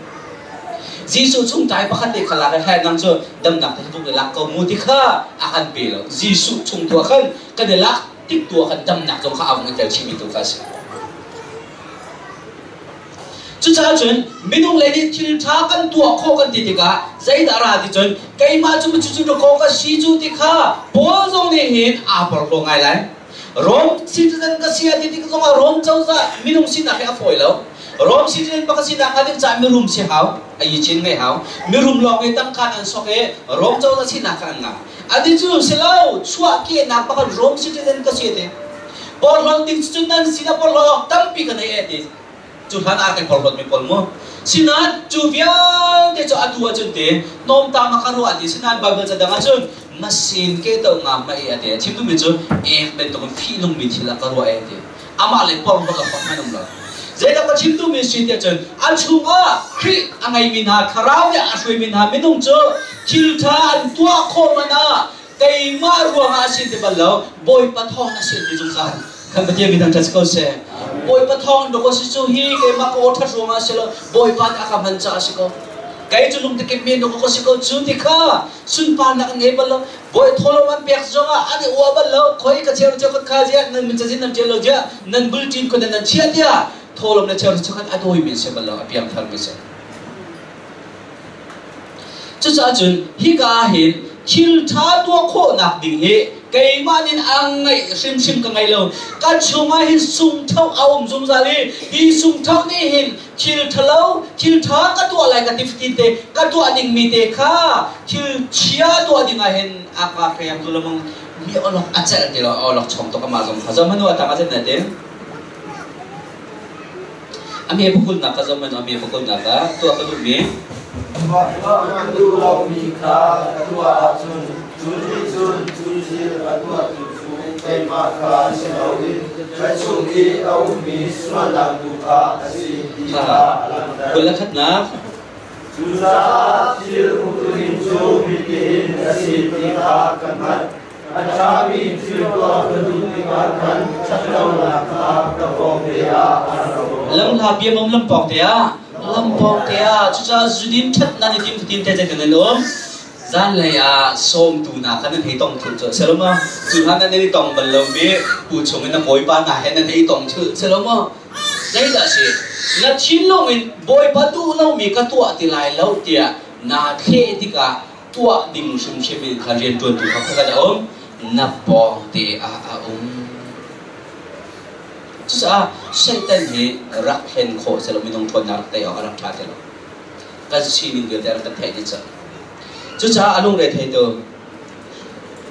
Jesuh chungtlai pakhat te kha lak i hai nang cu damnak te buk i lak ko mu ti kha a kan pe lo. Jesuh chung tu ah khan kan i lak tik tu ah khan damnak zong kha a vung i tel chihmi tu kha a si. Cucaah cun minung lei nih thil ṭha kan tuah khawh kan ti tikah zeidah ra ti cun keimah cu cucu dakaw ka si cu ti kha Paul zong nih hin aa porhlaw ngai lai. Rom citizen ka si a ti tik zongah Rom cozah minung sinak hi a fawi lo. Rom citizen pakhat sinak hnga ding caah mirum si hau, a yi cin ngei hau. Mirum lawng i tangka an sok i Rom cozah sinak kha an ngah. Ani cu si lo, chuahkehnak pakhat Rom citizen ka si a ti. Porhlawt ding cu nan sinah porhlawt awk tampi ka nei e ti. Cu hlan ah kan porhlawt mi pawl mu. Sinain cu vialte cu atu ahcun te hnawmtam a ka ruah ti sinain Baibal ca dang ahcun masin ke to nga ma e ate chim duhmi cu ek bantukin fihnungmi thil a ka ruah e ti. Amah le porhlawt a fak hmanh um lo. Zeidah ka chim duhmi si tiah cun a chungah Khrih a ngeimi hna thlarau nih a hruaimi hna minung cu thil ṭha an tuah khawh man ah keimah ruangah a si ti bal lo, Bawipa thawng a si ti zungzal. Kan Pathian mi thangṭhat si ko seh. Bawipa thawng dawk a si cu hi keimah ka aw ṭhat ruangah a si lo, Bawipa nih a ka hman caah a si ko. Kei cu lungtekip men dawk ka si ko cu ti kha sunparnak an ngei bal lo. Bawi thawlawm an pek zongah an i uah bal lo. Khoi ka cheu cheu kha ziah nan min cazin nan ṭial lo ziah nan bulṭin khon nan chiah tiah thawlawm le cheu cheu khan a dawi mi si bal lo, a piangthar mi si. Cucaah cun hika ah hin thil ṭha tuah khawhnak ding hi keimah nih a ngaih hrimhrim ka ngei lo. Ka chungah hin sungthoh a um zungzal i hi sungthoh nih hin thil ṭhalo, thil ṭha ka tuah lai ka ti fatin te ka tuah dingmi te kha thil chia tuah ding ah hin a ka hrem tu lamang mi olok a celh ti lo olok chong tuk amah zong kha zong hanu atang a zen te A hme pakulnak ka zoh a hme pakulnak ah tuah ka duhmi. Tuah ka duh lomi kha ka tuah ahcun cu nih cun cu thil a tuahtu cu keimah kha si loin ka chung i a ummi sualnak tu kha a si ti kha a langhter. Kul le khatnak. Cucaah thil umtuning cu mitin a si ti kha ka hngalh. A ṭhami thil tuah ka duh tikah khan ṭhatlonak kha ka pawngte ah a rak um. Lamhla biamam lampawng te ah lampawng te ah cucaah zudin ṭhat nan i tim fatin te zeitin nan um zanlei ah sawmtu hna kha nan hei tong thul cu si lo maw cu hna nan i tong bal lomi pu chung in na bawipa hna he nan hei tong thul si lo maw zeidah si na thinlung in bawipa duh lomi ka tuah ti lai lo tiah naa thleh tikah tuah ding hrimhrim in kha rianṭuantu kha khuakhat a um na pawngte ah a um. Cucaah Satan hi rak hlen khawh selaw minung ṭhawnnak rak tei awk a rak ṭha ti lo. Kan sining vialte a rak kan theih dih cang. Cucaah a lungre theitu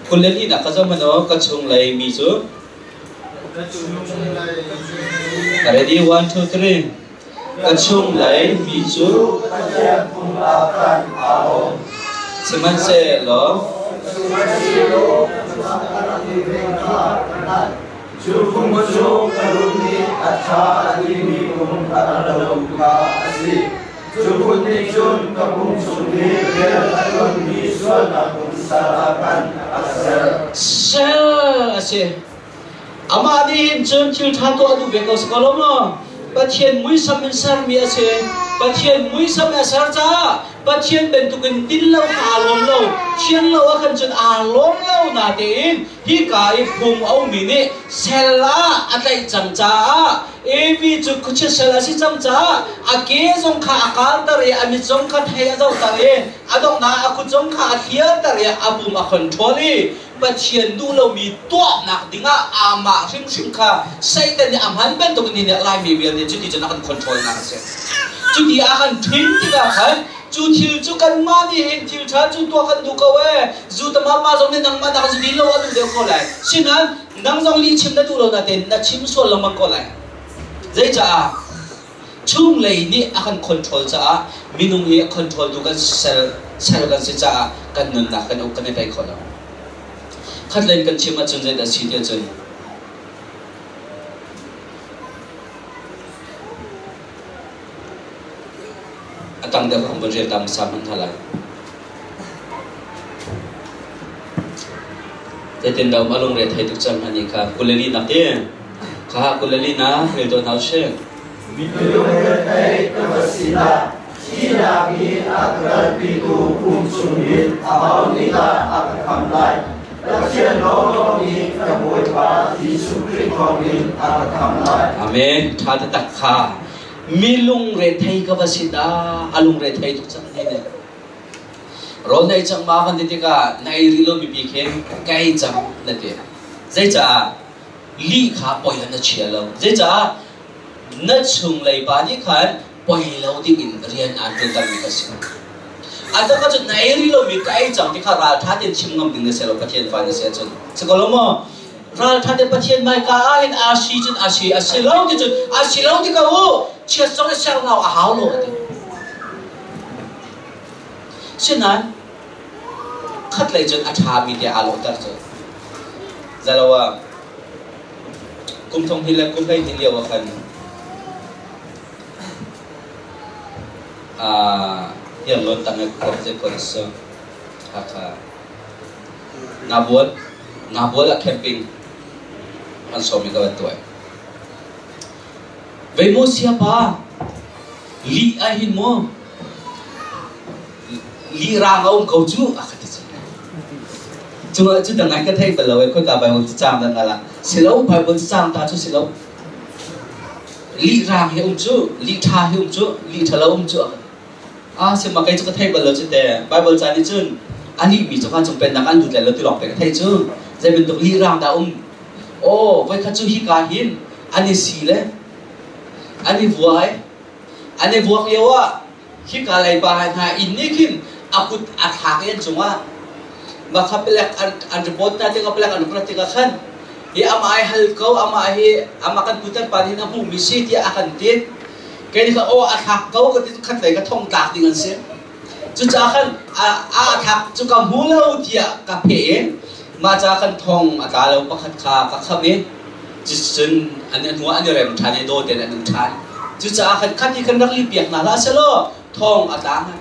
phun le linak ka zoh hmanh ka chunglei mi cu Ready, one, two, three. Ka chunglei mi cu Pathian phung ah khan aa lawm. Sihmanhsehlaw Cu phung cu ka lung nih a ṭha a timi phung a rak lo kha a si. Cu phun nih cun ka pum chung i rian a ṭuanmi sualnak pumsal ah khan a ka ser. Ser a si. Amah nih hin cun thil ṭha tuah a duh ve ko si ko lo maw? Pathian muisam in sermi a si. Pathian muisam a ser caah Pathian bantukin din lo kha aa lawm lo. Thian lo ah khan cun aa lawm lo natein hika i phung a ummi nih sel ah a tlaih cang caah Evi cu khuachia sel a si cang caah a ke zong kha a kalter i a mit zong kha thei a zohter i a donghnak a kut zong kha a thliarter i a pum a control i Pathian duh lomi tuahnak dingah amah hrimhrim kha Satan nih a hman bantuk in nih Laimi vialte cuti cun a kan control nak a si. Cuti a kan ṭhin tikah khan cu thil cu kanmah nih hin thil ṭha cu tuah kan duh ko ee. Zu tamah mah zong nih nangmah nak zu din lo a duh deuh ko lai. Sinain nang zong lih chim na duh lo natein na chim sual lengmang ko lai. Zeicaah? Chunglei nih a kan control caah minung hi a control tu kan sel sel kan si caah kan nunnak kan uk kan i tei kho lo. Khat len kan chim ahcun zeidah si tiah cun a tang deuh kan vun rel ta hmasa hmanh hna lai. Zeitin dah um a lungre thei tuk cang ani kha kuleli nak ti kha kuleli na rel to hna usih. Minung rethei ka va si dah thihnak i a ka kalpitu pum chungin aho nih dah a ka khamh lai? Pathian lawnglawng nih ka Bawipa Jesuh Khrih thawngin a ka khamh lai. Amen. Ṭha taktak kha mi lungre thei ka va si dah a lungre thei tuk cang ni ne. Rawl na ei cang ma kan ti tikah na ei rih lomi bik hin ka ei cang na ti. Zeicah? Lih kha poi ah na chia lo. Zeicah? Na chunglei pa nih khan poi lo dingin rian aan ṭuantermi kha si. A tak ahcun na ei rih lomi ka ei cang ti kha ralṭha tein chim ngam ding na si lo Pathian fa na si ahcun. Si ko lo maw? Ralṭha tein Pathian hmaika ah hin aa si cun a si, a si lo ti cun a si lo ti ko u. Chiat zong i ser lo a hau lo a ti. Sinain khatlei cun a ṭhami tiah aa lawhter cu. Zalo ah kum thong hnih le kum 12 lio ah khan Hniarlawn tang i khua zei khua na si Hakha Ngabual Ngabual ah camping an sawm i ka van tuah. Vei maw siapa lih ah hin maw lih rang a um ko cu a ka ti cu. Cu cu dang ai ka thei bal lo e khoika Bible cu cang dan ala si lo Bible cu cang ta cu si lo lih rang hi um cu lih ṭha hi um cu lih ṭha lo um cu a ka a si ma kei cu ka thei bal lo cu te Bible ca nih cun a lih mi cu vancung pennak an lut lai lo ti lawng te ka thei cu zei bantuk lih rang dah um aw voikhat cu hika hin an i si le an i vuai an i vuak lio ah hika lei pa hna inn nih khin a kut a thlak i an cungah makha palek an report hna tikah palek an report tikah khan hi amah ai hal ko amah hi amah kan putar pa nih a hmuhmi si tiah a kan ti kei nih khan aw a thlak ko ka ti khat lei ka thong tlak ding an si cucaah khan a thlak cu ka hmu lo tiah ka pheh i mah ca khan thong a tla lo pakhat kha ka kham i cucun an hnu ah an i rem ṭhan i daw tein an um ṭhan cucaah khan khat hi kan rak lihpiak hna hlah selaw thong a tla hnga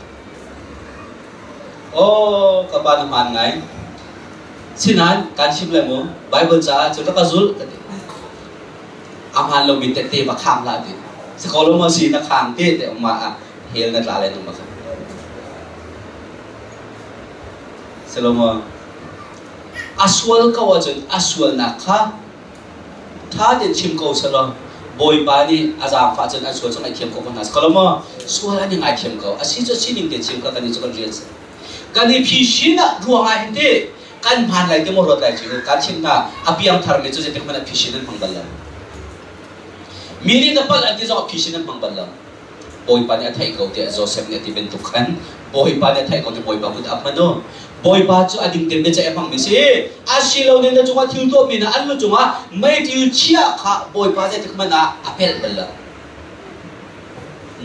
aw ka pa na hmaan ngai sinain kan chim le mu Bible caah cun rak ka zul ka ti a hmaan lomi tette va khang hlah ti si ko lo maw si na khang te te mah ah hell na tla lai nung ma kha Salomo a sual ko ahcun a sualnak kha ṭha tein chim ko selaw Bawipa nih a zaangfah cun an sual cu ngaihthiam ko ko hna seh maw sual an i ngaithiam ko a si cu sining te chim kha kan i cu kan rian si kan i phisin ah ruang ah hin ti kan hmaan lai ti maw ruat lai cu kan chim hna a piang thar mi cu zeitik hmanh ah phisin an hmang bal lo mi nih na palh an ti zong ah phisin an hmang bal lo Bawipa nih a theih ko tiah Joseph nih a ti bantuk khan Bawipa nih a theih ko ti Bawipa kut a hman u. Bawipa cu a ding tein biaceih a hmangmi si. A si lo ning na cungah thil tuahmi na an lu cungah meiṭil chiah kha Bawipa zeitik hmanh ah a pelh bal lo.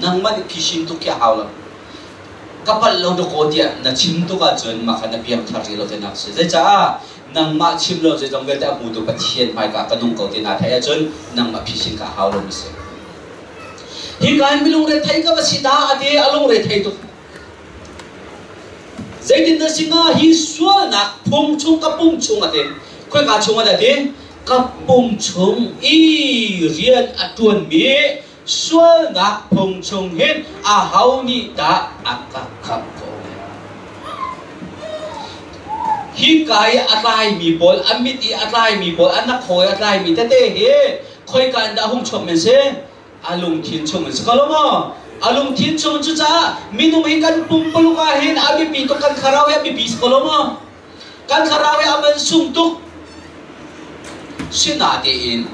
Nangmah nih phisin tuk khi a hau lo. Ka palh lo dakaw tiah na chim tuk ahcun mah kha na piangthar rih lo tinak si. Zeicah nangmah chim lo zeizong vialte a hmutu Pathian hmaika ka nung ko ti naa theih ahcun nangmah phisin kha a hau lomi si. Hika hin mi lungrethei ka va si ta a ti a lungrethei tuk. Zeitindah si hnga hi sualnak phung chung ka pum chung a ti. Khoika chung ah dah ti? Ka pum chung i rian a ṭuanmi sualnak phung chung hin aho nih dah a ka khamh ko lai? Hika i a tlaimi pawl, a mit i a tlaimi pawl, a hnakhaw i a tlaimi tete hi khoika in dah hung chuak men si a lungthin chung in si ko lo maw a lungthin chung cucaah minung hi kan pumpuluk ah hin a biapi tuk kan thlarau hi a biapi si ko lo maw kan thlarau hi a man sung tuk sinatein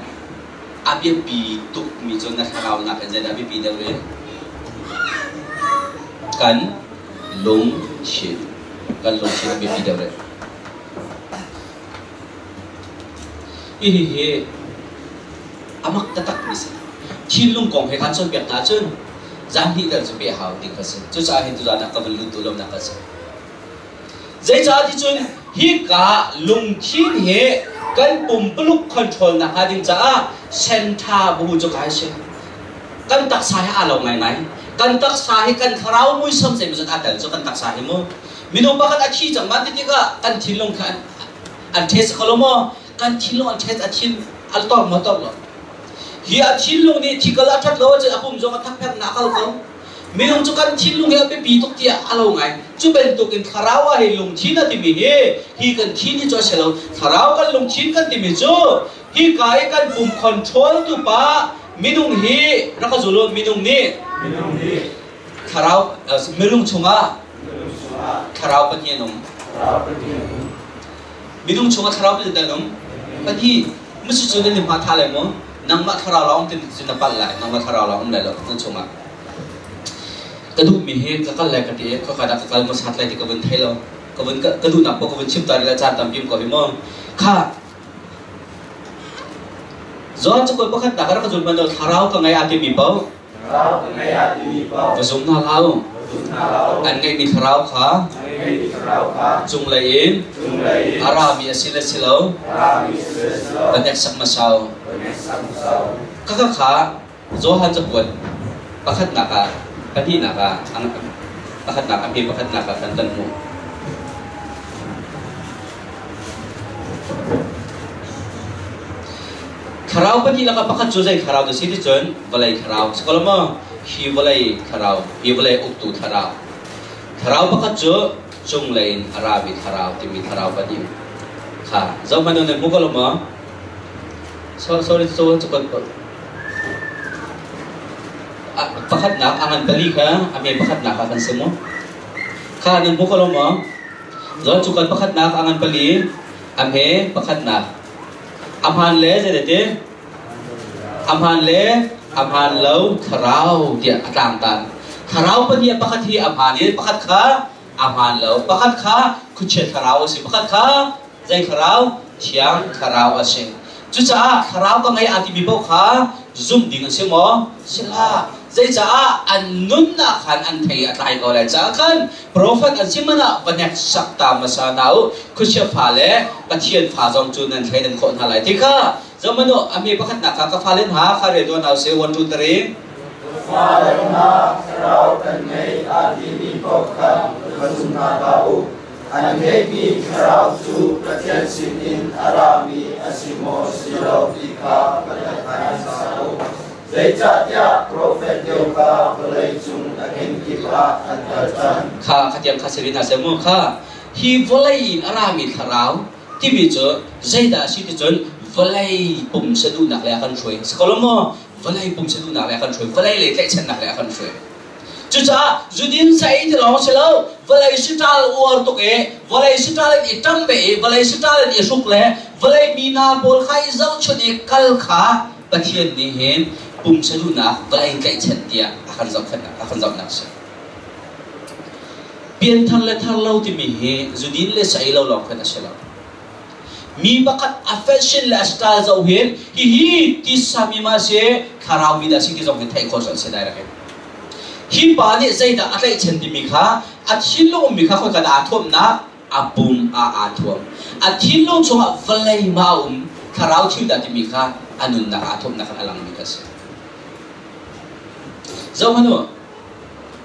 a biapi tuk mi cu na thlarau nak in zeidah biapi deuh re kan lungthin kan lungthin a biapi deuh re Hihi a mak taktak mi si. Thinlung kong he khan cawnpiak hna ahcun zan hnih tal cu pe hau ti kha si. Cucaah hin tuzan ah ka van lut duh lonak a si. Zeicah ti cun hika lungthin hi kan pumpuluk control nak hnga ding caah sentha bu cu kai si. Kan taksa hi aa lo ngaingai. Kan taksa hi kan thlarau muisam zeimawzat aa tel cu kan taksa hi mu. Minung pakhat a thi cang ma ti tikah kan thinlung kha an ṭhes kho lo maw? Kan thinlung an ṭhes a thin a tor maw tor lo? Hi a thinlung nih thikal a ṭhat lo ahcun a pum zong a thakpherh na kal ko. Minung cu kan thinlung hi a biapi tuk tiah a lo ngai. Cu bantuk in thlarau ah hi lungthin a timi hi hi kan thin hi cu a si lo. Thlarau kan lungthin kan timi cu hi ka i kan pum control tu pa minung hi rak ka zul u minung nih minung nih thlarau minung chungah thlarau pahnih an um minung chungah thlarau pahnih an um pahnih musu cu nan hma tha lai maw nangmah thlarau lawng tin cu na palh lai nangmah thlarau lawng um lai lo nan chungah ka duh mi hi ka kal lai ka ti ka ka ka kal mo sat lai ti ka vun thei lo ka vun ka duh nak po ka vun chim ta la caan tampi ko hi mo kha John cu koi pakhat nak ka zul ban thlarau ka ngai a ti mi pau Va zum hna hlah u. An ngeihmi thlarau kha cunglei in a rami a si le si lo va hneksak hmasa u. Khakha kha Johan cakuat pakhatnak ah pahnihnak ah pakhatnak a hme pakhatnak ah khan kan hmuh. Thlarau pahnih lakah pakhat cu zei thlarau dah si ti cun vawlei thlarau si ko lo maw? Hi vawlei thlarau, hi vawlei uktu thlarau. Thlarau pakhat cu cunglei in a rami thlarau timi thlarau pahnih kha zohhmanh u nan hmu ko lo maw? Sorry, so cukon pakhatnak a ngan pali kha a me pakhatnak ah kan si mu. Kha nan hmu ko lo maw? Zon cukon pakhatnak a ngan pali a hme pakhatnak. A hmaan le zeidati? A hmaan le a hmaan lo thlarau tiah a tlangtan. Thlarau pahnih pakhat hi a hmaan i pakhat kha a hmaan lo. Pakhat kha khuachia thlarau a si. Pakhat kha zei thlarau? Thiang thlarau a si. Cucaah thlarau ka ngei aa timi paoh kha zumh ding a si maw? Si hlah. Zeicaah an nunnak khan an thei a tlai ko lai caah khan profet an si hmanh ah va hneksak ta hmasa hna u. Khuachia fa le Pathian fa zong cu nan thleidan khawh hna lai ti kha zohhmanh u. A mi pakhatnak kha ka fale hna kha rel tuah hna u sih. 1 2 3. Fale hna thlarau kan ngei aa timi paoh kha va zum hna hlah u. An ngeihmi thlarau cu Pathian sinin a rami a si maw si lo ti kha va hlathlai hmasa u. Zeicahtiah profet deu kha vawleicung a kenkip ah an kal cang. Kha khatiang kha si rih hna seh mu kha hi vawlei in a rami thlarau timi cu zeidah a si ti cun vawlei pumsa duhnak lei a kan hruai si ko lo maw vawlei pumsa duhnak lei a kan hruai vawlei lei tlaihchannak lei a kan hruai Cucaah zudin sa ei ti lawng si lo, vawlei siṭal uar tuk i vawlei siṭal in i ṭam ve i vawlei siṭal in i hruk le vawlei mi hna pawl kha i zohchunh i kal kha Pathian nih hin pumsa duhnak vawlei tlaihchan tiah a kan zohkhenhnak a kan zohnak a si. Pianthar le thar lo timi hi zudin le sa ei lo lawng khan a si lo. Mi pakhat a fashion le a style zoh hin hihi tisa mi ma si thlarau mi dah si ti zong hi theih khawh cu an si direct in. Hi pa nih zeidah a tlaihchan timi kha a thinlung ummi kha khoika dah aa thuamnak a pum ah aa thuam. A thinlung chungah vawlei ma a um thlarau thil dah timi kha a nunnak aa thuamnak khan a langmi kha a si. Zoh hmanh u,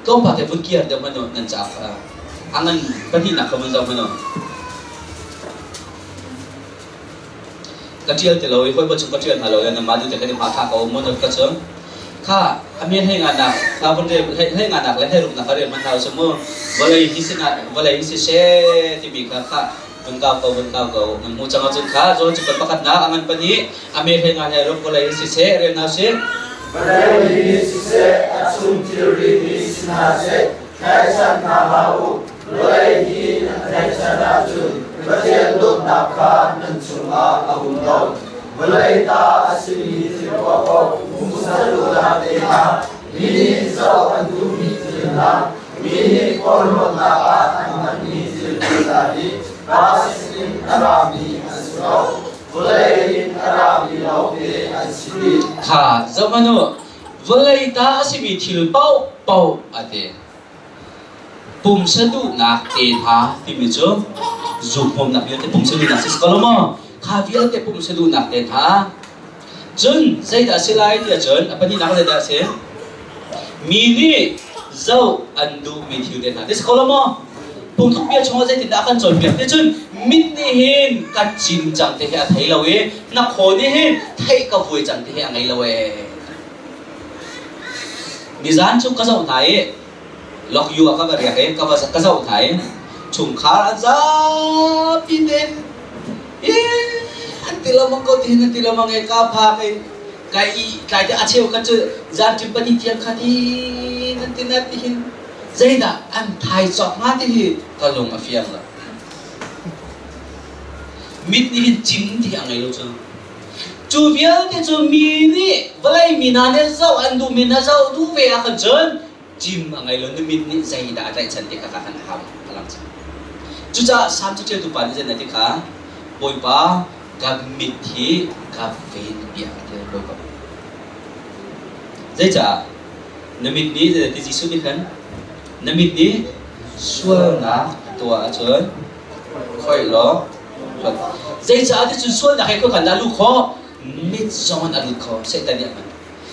tlawmpal te vun kiar deuh hmanh u nan caah kha a ngan pahnihnak kha vun zoh hmanh u. Ka ṭial ti lo i hawi chung ka ṭial hna lo le nangmah duh te kan i hma thla ko mu na ka chung. Kha a men hei nganak kha vun rel hei nganak le hei ruknak kha rel hmanh hna usih mu. Vawlei hi sinah vawlei hi siseh timi kha kha vun kau ko vun kau ko nan hmu cang ahcun kha zawn cu kan pakhatnak a ngan pahnih a me hlei nga hlei ruk vawlei hi siseh rel hna usih. Vawlei hi siseh a chung thilri hi si hna seh tlaihchan hna hlah u vawlei hi nan tlaihchan ahcun Pathian dawtnak kha nan chungah a um lo. Vawlei ta a simi thil paohpaoh pumsa duhnak te hna mi nih zoh an duhmi thil hna mi nih porhlawtnak ah an hmanmi thil hna hi Pa sinin a rami an si lo vawlei in a rami lawngte an si dih. Kha zohhmanh u, vawlei ta a simi thil paohpaoh a ti. Pumsa duhnak te hna timi cu zukhmawmnak vialte pumsa duhnak si ko lo maw? Kha vialte pumsa duhnak te hna. Cun zeidah a si lai tiah cun a pahnihnak zeidah a si? Mi nih zoh an duhmi thil te hna ti si ko lo maw? Phungtluk bia chungah zeitindah a kan cawnpiak ti cun mit nih hin ka cim cang ti hi a thei lo i hnakhaw nih hin theih ka vuai cang ti hi a ngei lo ee. Nizan cu ka zoh hna i Lokyu ah ka va riak i ka va ka zoh hna i chungkhar an zapi tein an ti lengmang ko tihin an ti lengmang i ka phak i ka i tlai te a cheu khat cu zan ṭim pahnih tiang kha tin an ti na tihin zeidah an thai cawk hnga ti hi ka lung a fiang lo. Mit nih hin cim ti a ngei lo cu. Cu vialte cu mi nih vawlei mi hna nih zoh an duhmi hna zoh duh ve ahkhan cun cim a ngei lo na mit nih zeidah a tlaihchan ti kha khan a hau a lang cang. Cucaah Salm caṭialtu pa nih zeidah ti kha Bawipa ka mit hi ka ven piak a ti Bawipa. Zeicah na mit nih zeidah ti Jesuh nih khan Na mit nih sualnak tuah ahcun khoih law Zeicah ti cun sualnak he khuakhan dah luh khawh? Mit zong in a lut kho. Satan nih a hman.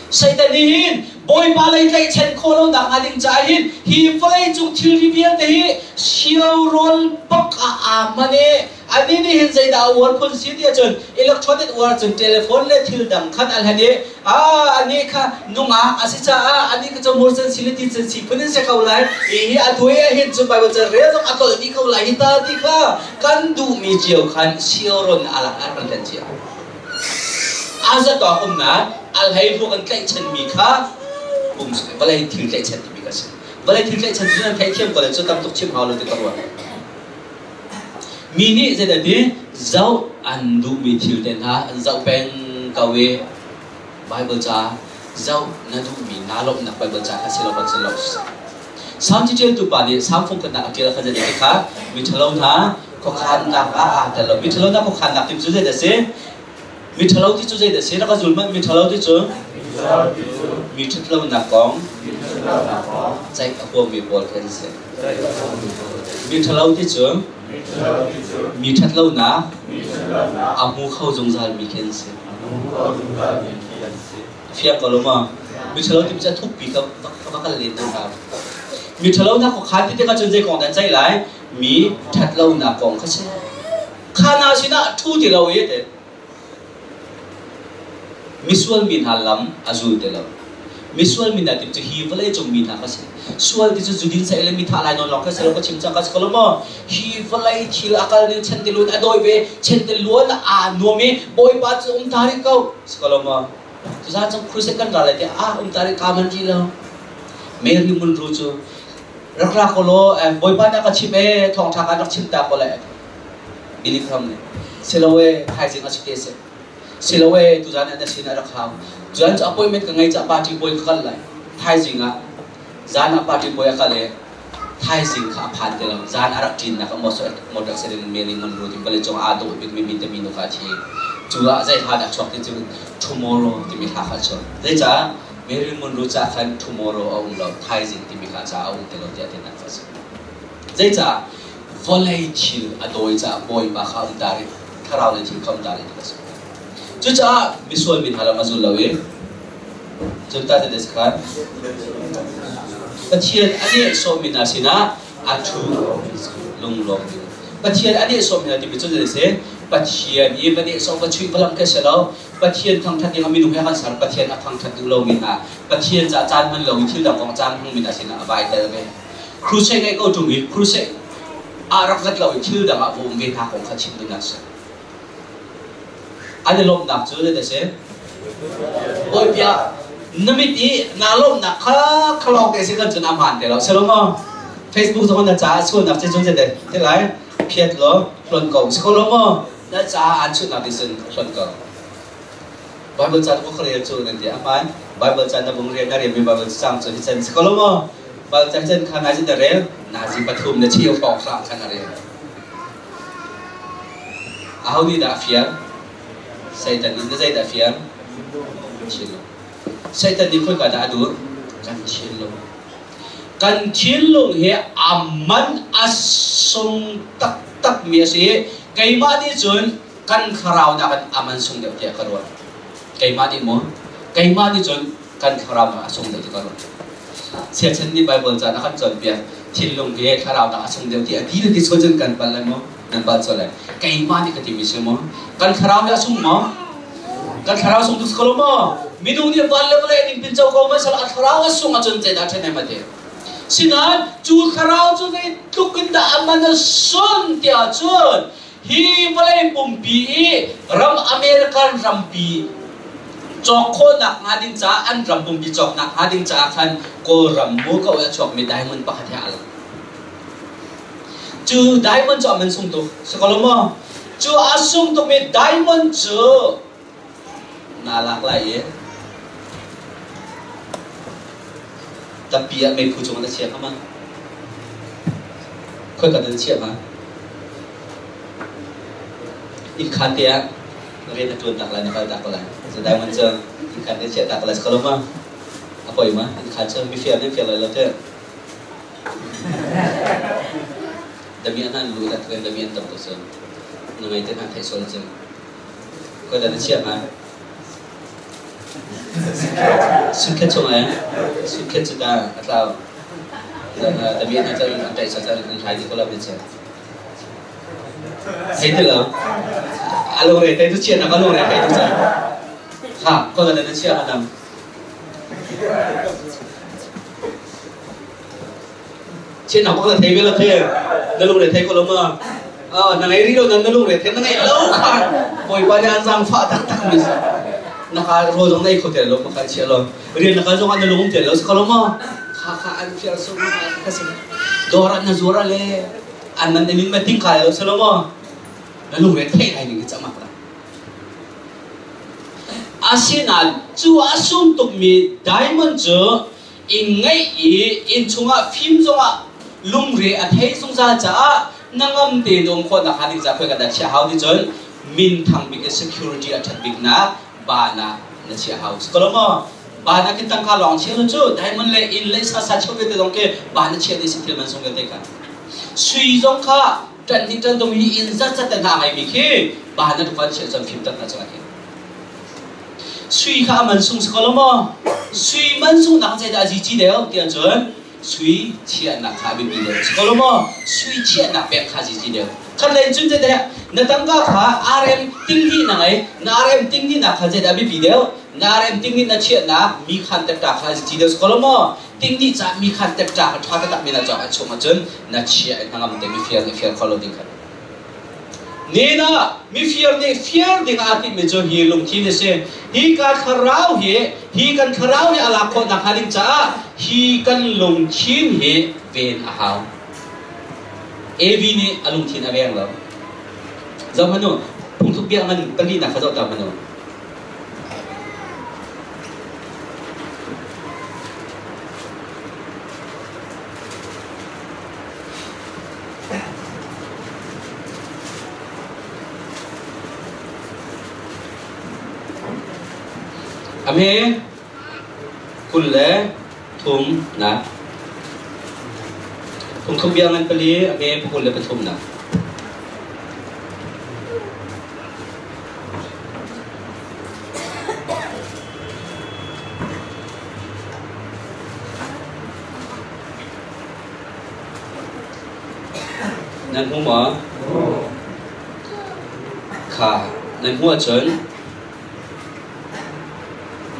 Satan nih hin Bawipa lei tlaihchan khawh lonak hnga ding caah hin hi vawlei cung thilri vialte hi sio rawl bak ah aa hman i anih nih hin zeidah a uar phun si ti ahcun electronic uar cun telephone le thil dang khan an hlan i anih kha nungak a si caah anih kha cu mur can si le ti can si phun in si ko lai hi a tuai ah hin cun Bible ca rel zong a tolh dih ko lai hi ta ti kha kan duhmi cio khan sioron a lak ah kan hlan cia a zatawk umnak a hlei hmuh kan tlaihchanmi kha um vawlei thil tlaihchan timi ka si vawlei thil tlaihchan cu nan theithiam ko le cu tam tuk chim hau lo ti ka ruah. Mi nih zeidah ti zoh an duhmi thil te hna an zoh peng ko i Bible ca zoh na duhmi naa lawmhnak Bible ca kha si lo kan si lo. Salm caṭialtu pa nih Salm fungkhatnak a ṭial kha zeidah ti kha miṭhalo hna khuakhannak ah aa tel lo. Miṭhalo hna khuakhannak ti cu zeidah a si? Miṭhalo ti cu zeidah a si? Rak ka zul hmanh. Miṭhalo ti cu mi ṭhatlonak kong ceih a huammi pawl khi an si. Miṭhalo ti cu mi ṭhatlonak a hmu kho zungzalmi khi an si. Fiang ko lo maw? Miṭhalo ti cu a thukpi ka va kal len hna. Miṭhalo nak khuakhan ti tikah cun zei kong dah an ceih lai? Mi ṭhatlonak kong kha si. Kha hna sinah ṭhu ti lo i te. Misual mi hna lam a zul ti lo. Misual mi hna ti cu hi vawleicung mi hna kha si. Sual ti cu zudin saih le mi thah lai nawn lawng kha si lo ka chim cang ka si ko lo maw? Hi vawlei thil a kal ning chantiluan a dawi ve, chantiluan aa nuam i Bawipa cu um ta rih ko. Si ko lo maw? Cucaah cun crusade kan ra lai tiah ah um ta rih ka man rih lo. Mary Munro cu rak ra ko law Bawipa nih a ka chimh ee thawngṭha ka rak chim ta ko lai. Billy Graham nih siloe thaizing a si te si siloe tuzan ah na sin a rak hau cun cu appointment ka ngei ca party bawi ka kal lai thaizing ah zan ah party bawi a kal i thaizing kha a phan ti lo zan a rak ṭinnak a motor accident Mary Monroe ti vawlei cung aa dawh bik mi mi timi nu kha a thi cu ah zei hla dah chuak ti cu tomorrow timi hla kha a chuak zeicah Mary Monroe ca khan tomorrow a um lo thaizing timi kha ca a um ti lo tiah tinak kha a si zeicah vawlei thil a dawi caah Bawipa kha um ta rih thlarau lei thil kha um ta rih ti a si. Cucaah misual mi hna lam a zul lo i cun ta te khan Pathian a nehsawhmi hna sinah a ṭhu lunglawm ding. Pathian a nehsawhmi hna timi cu zei si? Pathian i va nehsawh va chuih va lam khi si lo. Pathian thangṭhat ding ah minung he kan ser. Pathian a thangṭhat duh lomi hna, Pathian caah caan hman lo i thil dang kong caan hmangmi hna sinah a vai tel ve. Crusade ngeih ko ṭung i crusade ah rak zat lo i thil dang ah va um ve hna kong kha chim ding a si. An i lawmhnak cu zeidah a si? Bawipa na mit i naa lawmhnak kha khalawng te si kan cun a hmaan te lo. Si lo maw? Facebook zong na caah sualnak ci cun zeidah ti lai? Phiat law hlon ko. Si ko lo maw? Na caah aan chutnak ti cun hlon ko. Bible ca ka rel cu nan ti a hmaan. Bible ca na vung rel na relmi Bible cang cu hi can si ko lo maw? Bible ca can kha nazi na rel nazi pathum na cheu hrawng hrang kha na rel. Aho nih dah a fial? Satan nih na zeidah a fial? Thinlung. Satan nih khoika dah a duh? Kan thinlung. Kan thinlung hi a man a sung taktak mi a si i keimah nih cun kan thlarau nakin a man sung deuh tiah ka ruat. Keimah nih maw? Keimah nih cun kan thlarau nak a sung deuh ti ka ruat. Siachan nih Bible ca na kan cawnpiak thinlung hi thlarau nak a sung deuh ti a ti ti cun kan pal lai maw? Nan pal sual lai. Keimah nih ka timi si maw? Kan thlarau hi a sung maw? Kan thlarau sung tuk ko maw? Minung nih van le vawlei ning pin co ko man sal a thlarau a sung ahcun zeidah ṭhen ai mate? Sinain cu thlarau cu zeitluk in dah a man a sun tiah cun Hi vawlei pumpi i ram American rampi cawk khawhnak hnga ding caah an ram pumpi cawknak hnga ding caah khan Kawlram mu ko i a chuakmi diamond pakhat he aa lo. Cu diamond cu a man sung tuk. Si ko lo maw? Cu a sung tukmi diamond cu naa lak lai i tappi ah meiphu cungah na chia hnga ma? Khoika dah na chiah hnga? Innkhaan te ah rian na ṭuan tak lai, na kal tak ko lai. Cu diamond cu innkhaan te chiah tak ko lai, si ko lo ma? A poi ma? Innkhaan cu mifir nih an fir lai lo teh. Damian han lu dat kan damian tam tuk cun. Na ngai te hna thei sual cun. Ko da na chia ma? Sukhet chung eh? Sukhet cu ta a tlau. Damian han cun an taih sa cun an hlai di ko la mi cu. Thei ti lo. A lungre thei tu chia na ka lungre thei tu cun. Ha, ko da na chia hanam. Chin na bak thei ve la the na lung re thei ko lo ma na ngei ri lo na na lung re thei na ngei lo kha bawipa nih an zaangfah taktak mi si na ka ro zong nei kho te lo ma kha chia lo rian na kal zong ah na lung um te lo si ko lo ma kha kha an fiar so ma kha si dawr ah na zuar ah le an man min ma ting kai lo si lo ma na lung re thei lai ning chamak la asinain cu a sung tukmi diamond cu inn ngeih i inn chungah fim zongah lungre a thei zungzal caah na ngam tein um khawhnak hnga ding ca khoi ka dah chiah hau ti cun minthang bik in security a ṭhat biknak baan ah na chiah hau si ko maw? Baan ah khin tangka lawng chia lo cu diamond le inn le sa sa cheu vialte zong khi baan na chiah dih si thil man sung vialte kha sui zong kha ṭan hnih ṭan dong hi inn zat zat te hna ngeimi khi baan na dukan chiah cun fim tak hna cungah khin Sui kha a man sung si ko lo maw? Sui man sungnak zeidah a zici deuh tiah cun sui chiahnak kha a biapi deuh si ko lo maw? Sui chiahnak pek kha a zici deuh. Khat lei cun zeidah na tangka kha RM tinghnih na ngei, na RM tinghnihnak kha zeidah a biapi deuh? Na RM tinghnih na chiahnak mi khan tekta kha a zici deuh si ko lo maw? Tinghnih ca mi khan tekta kha ṭha taktak mi na cawk a chung ahcun na chiah i hnangam te mifir nih fir kho lo ding kha. Nen ah mifir nih fir ding aa timhmi cu hi lungthin a si. Hi ka thlarau hi hi kan thlarau hi a lak khawh nakhnga ding caah hi kan lungthin hi ven a hau. Evi nih a lungthin a veng lo. Zoh hmanh u, phungthluk bia ngan palinak kha zoh ta hmanh u. A hme 23 nak. Phungthluk bia ngan pali a hme 23 nak. Nan hmu maw? Kha nan hmuh ahcun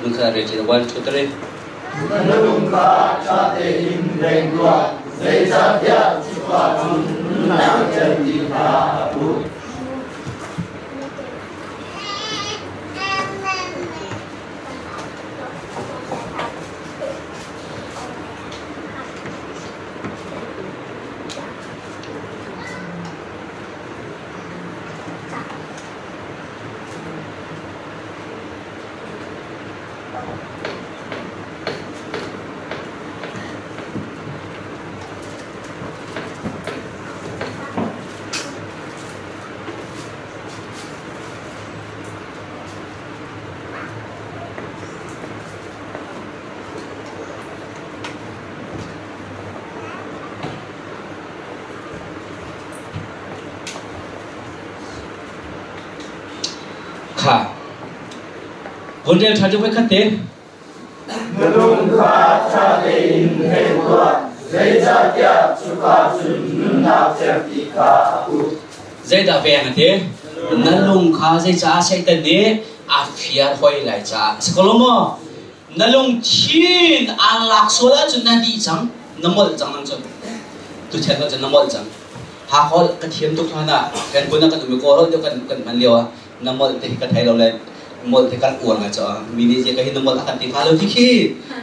nan kha rel ṭi one two three. Na lung kha ṭha tein veng tuah, zeicahtiah cuka cun nunnak cerhti kha a put. Kha vun rel ṭha deuh voi khat te. Na lung kha ṭha tein hei tuah, zeicahtiah cuka cun nunnak cerhti kha a put. Zeidah veng a ti? Na lung kha zeicah Satan nih a fiar hoi lai caah. Si ko lo maw? Na lungthin aan lak sual ahcun na dih cang, na molh cang nang cun. Tuchan cun na molh cang. Hakholh ka thiam tuk hlan ah kan kun ah kan um i Kawlholh deuh kan kan hman lio ah na molh te hi ka thei lo le molh te kan uar ngai caah mi nih zei ka hi na molh a kan ti hnga lo ti khi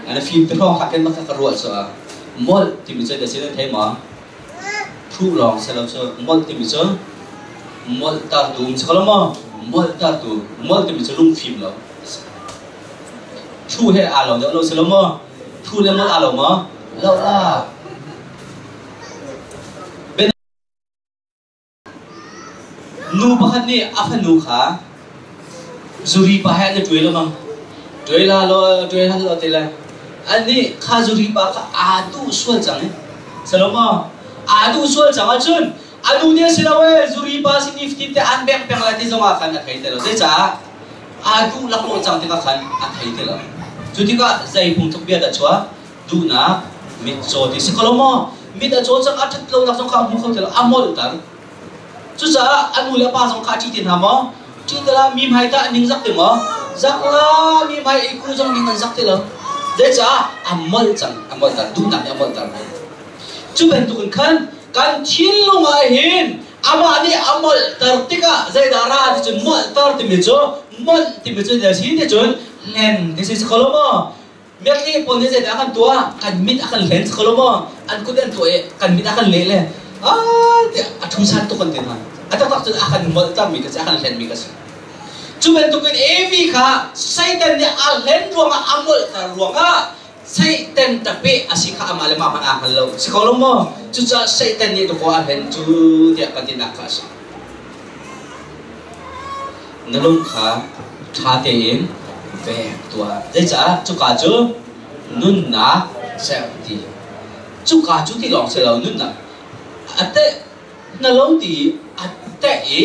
ana fim te hrawng kha kan ka ruah caah molh timi cu da sin an thei maw? Phu lawng se lo cu molh timi cu molh tar tu um si ko lo maw? Molh tar tu molh timi cu lungfim lo. Thu he aa lo deuh lo si lo maw? Thu le molh aa lo maw? Lo la. Nu pakhat nih a fanu kha zuri pa he an i ṭuai lo mang. Ṭuai la law, ṭuai hlah law ti le. Anih kha zuri pa kha aa duh sual cang i. Si lo maw? Aa duh sual cang ahcun Anu nih a si lo ee, zuri pa si niftin te an bek peng lai ti zongah khan a thei ti lo. Zeicah? Aa duh laklawh cang tikah khan a thei ti lo. Cu tikah zei phungtluk bia dah chuah? Duhnak mitcaw ti si ko lo maw? Mit a caw cang, a ṭhat lonak zong kha a hmu kho ti lo, a molhter. Cucaah a nu le a pa zong kha a ṭih ti hna maw? Ṭih ti la, mi hmai tah ning zak ti maw? Zak la, mi hmai ei ku zong ning an zak ti lo. Zeicah? A molh cang, a molhter, duhnak nih a molhter. Cu bantukin khan kan thinlung ah hin amah nih a molhter tikah zeidah ra ti cun molhter timi cu molh timi cu a si ti cun hlen ti si ko lo maw? Miakli pawl nih zeidah kan tuah? Kan mit a kan hlen si ko lo maw? An kut an tuah i kan mit a kan leh le ah tiah a thu san tuk kan ti hna. A taktak cun a kan molhtermi ka si, a kan hlenmi ka si. Cu bantukin Evi kha Satan nih a hlen ruangah a molhter ruangah Satan tapeh a si kha amah le mah hmanh aa hngal lo. Si ko lo maw? Cucaah Satan nih dawkaw a hlen cu tiah kan tinak kha a si. Na lung kha ṭha tein vek tuah. Zeicah? Cuka cu nunnak ser ti. Cuka cu ti lawng si lo nunnak. A teh na lo ti a teh i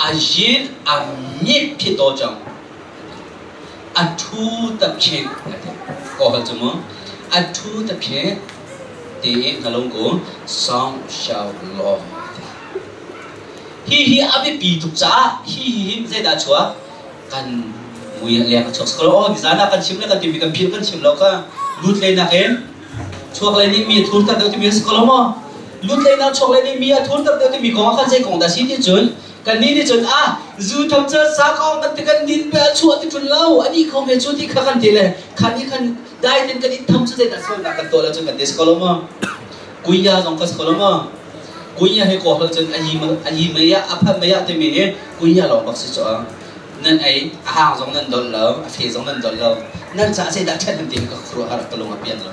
a yin a mip khi to cang. A ṭhu tapchik a ti. Kaw hal cu mu. A ṭhu tapchik ti i na lung ku song xiao law a ti. Hihi a biapi tuk caah hihi zeidah a chuak? Kan mui a leng a chuak. Sakalo aw nizan ah kan chim le kan timi kan philh kan chim lo ka lut lei nakin chuak lei nih mi a thurter deuh timi a si ko lo maw? Lut lei nak chuak lei nih mi a thurter deuh timi kong ah khan zei kong dah si ti cun kannih nih cun ah zu tham cu sa kong kan ti kan din pe a chuah ti ṭun lo ani kho me cu ti kha kan ti le khan nih khan dai tin kan in tham cu zeidah sualnak kan tuah lo cun kan ti si ko lo maw? Kuya zong ka si ko lo maw? Kuya he kaw hal cun a yi mei ah a phan mei ah timi hi kuya lawng bak si cu nan ei a hang zong nan dolh lo a fe zong nan dolh lo nan caah zeidah ṭhat nan ti ka khuaruahhar ka lung a pian lo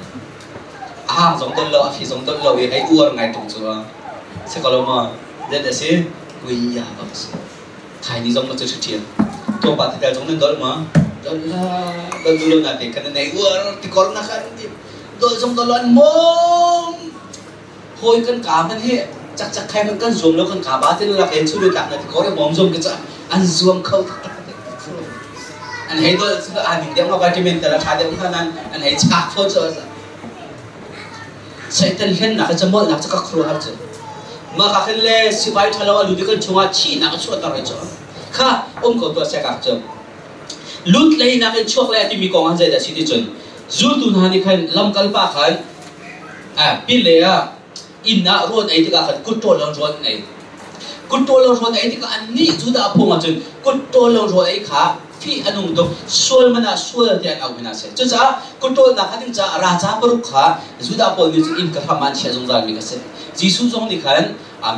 a hang zong dolh lo a fe zong dolh lo i hei uar ngai ṭung cu si ko lo maw zet a si kuya bak si khai ni zong ma cu ṭhian tlawmpa titel zong nan dolh ma dolh la dolh duh lo na te kan nan ei uar tikor na khan ti dolh zong dolh an mom hawi kan ka hmanh hi cakcak khai hmanh kan zuam lo kan ka ba tin lak in chulu tlak na ti kore bom zuam ke cha an zuam kho taktak an hei dol cu a ning deuh ma vitamin tel a tha deuh kha nan an hei chak fo chu Satan hlen nak cha mol nak cha ka khru har chu ma ka khin le sivai thalo alu di kan chungah chi nak chuah tar chu kha um ko to se ka chu lut lei nak in chuak le timi kong an zei dah si ti cun zultu hna nih khan lamkal pa khan pile ah inn ah rawn ei tikah khan kut ṭawl lo rawn an ei. Kut ṭawl lo rawn ei tikah annih Judah phung ahcun kut ṭawl lo rawl ei kha fih a nung tuk sual man ah sual tiah an auh hna si. Cucaah kut ṭawlnak kha ding caah raca paruk kha Judah pawl nih cun inn ka hram ah an chiah zungzal mi kha si. Jesuh zong nih khan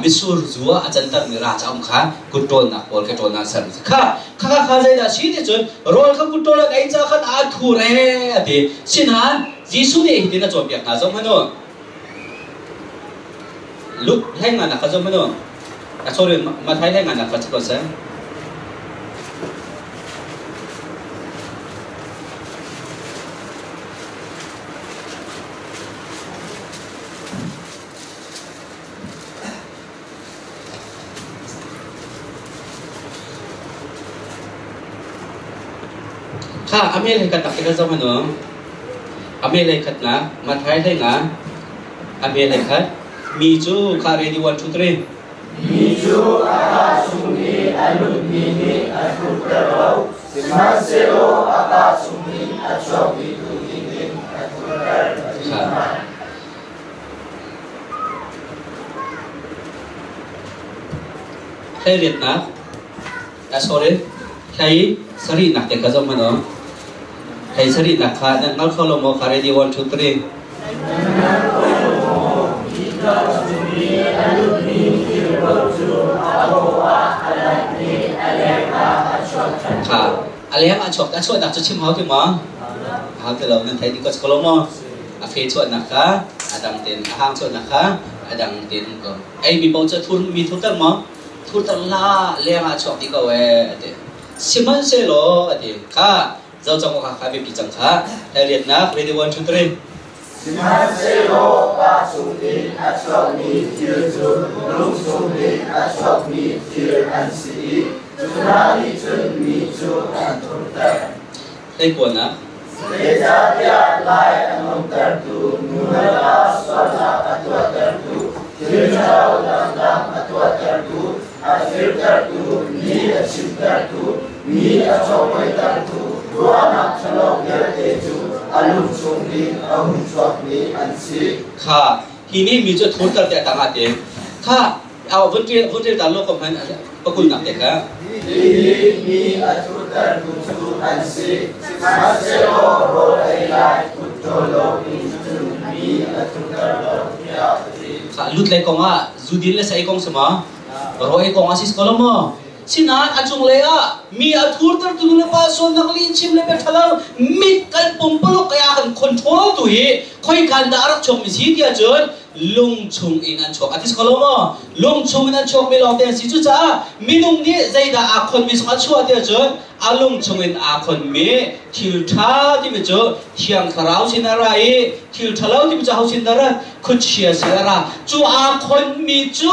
mitsur zu ah a cantermi raca um kha kut ṭawlnak pawl ke ṭawlnak an sermi si. Kha kha kha zeidah si ti cun rawl kha kut ṭawl an ei caah khan aa thur ee a ti. Sinain Jesuh nih hitin a cawnpiak hna zoh hmanh u. Luke hlei nganak kha zoh hmanh u. Sorry, Matthai hlei nganak kha si ko seh. Kha a mel he kan tak tikah zoh hmanh u. A mel he khatnak Matthai hlei nga a mel he khat mi cu kha ready 1 2 3 Mi cu a kaa chung i a lutmi nih a thurter lo, sihmanhsehlaw a kaa chungin a chuakmi tu nih hin a thurter a ti hna. Hleiriatnak, sorry, hlei sarihnak te kha zoh hmanh u. Hlei sarihnak kha nan hngal kho lo maw? Kha ready 1 2 3. Kha a leng ah chuak a chuahnak cu chim hau ti maw? Hau ti lo nan thei dih ko lo maw? A fe chuahnak kha a dang tein a hang chuahnak kha a dang tein um ko. Ei mi paoh cu a thur mi thurter maw? Thurter hlah leng ah chuak dih ko ee a ti. Sihmanhsehlaw a ti kha zo cang awk kha biapi cang kha. Riatnak ready 1 2 3. Sihmanhsehlaw kaa chungin a chuakmi thil cu lung chungin a chuakmi thil an si i cu hna nih cun mi cu an thurter. Hleikuanak. Zeicahtiah lai a nuamtertu, nu le va sualnak a tuahtertu, thil ṭhalo dangdang a tuahtertu, a firtertu, mi a chimtertu, mi a chawhmuaitertu, ruahnak ṭhalo vialte cu a lung chungin a hung chuakmi an si. Kha hi nih mi cu a thurter tiah tangah te kha vun ṭial vun ṭial ta lo ko hmanh pakulnak te kha. Hihi mi a thurtertu cu an si, sihmanhsehlaw rawl ei lai kut ṭawl loin cun mi a thurter lo tiah a ti. Kha lut lei kong ah zudin le sa ei kong si ma? Rawl ei kong ah si ko lo maw? Sinain a cunglei ah mi a thurtertu nu le pa sualnak lihchim le bia ṭhalo mit kan pumpuluk i a kan control tu hi khoikan dah a rak chuakmi si tiah cun lung chung in an chuak a ti ko lo maw? Lung chung in an chuakmi lawngte an si. Cucaah minung nih zeidah aa khonmi sung a chuah tiah cun a lung chung in aa khonmi thil ṭha timi cu Thiang Thlarau sin a ra i thil ṭhalo timi cu ho sin dah rat? Khuachia sin a ra. Cu aa khonmi cu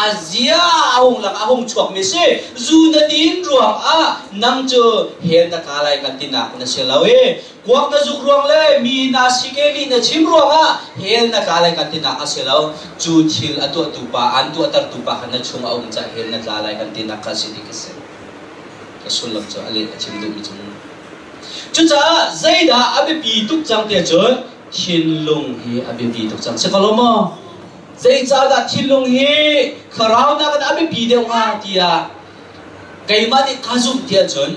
a zia a hung lang a hung chuakmi si. Zu na din ruangah nang cu hell na ka lai kan tinak na si lo i kuak na zuk ruang le mi na sike lih na chim ruangah hell na tla lai kan tinak a si lo. Cu thil a tuahtu pa an tuahtertu pa kha na chung a um caah hell na tla lai kan tinak kha a si ti ka si. Ka sullam cu a leh a chim duhmi cu. Cucaah zeidah a biapi tuk cang tiah cun thinlung hi a biapi tuk cang. Si ko lo maw? Zeicahdah thinlung hi thlarau nakin a biapi deuh hnga tiah keimah nih ka zumh tiah cun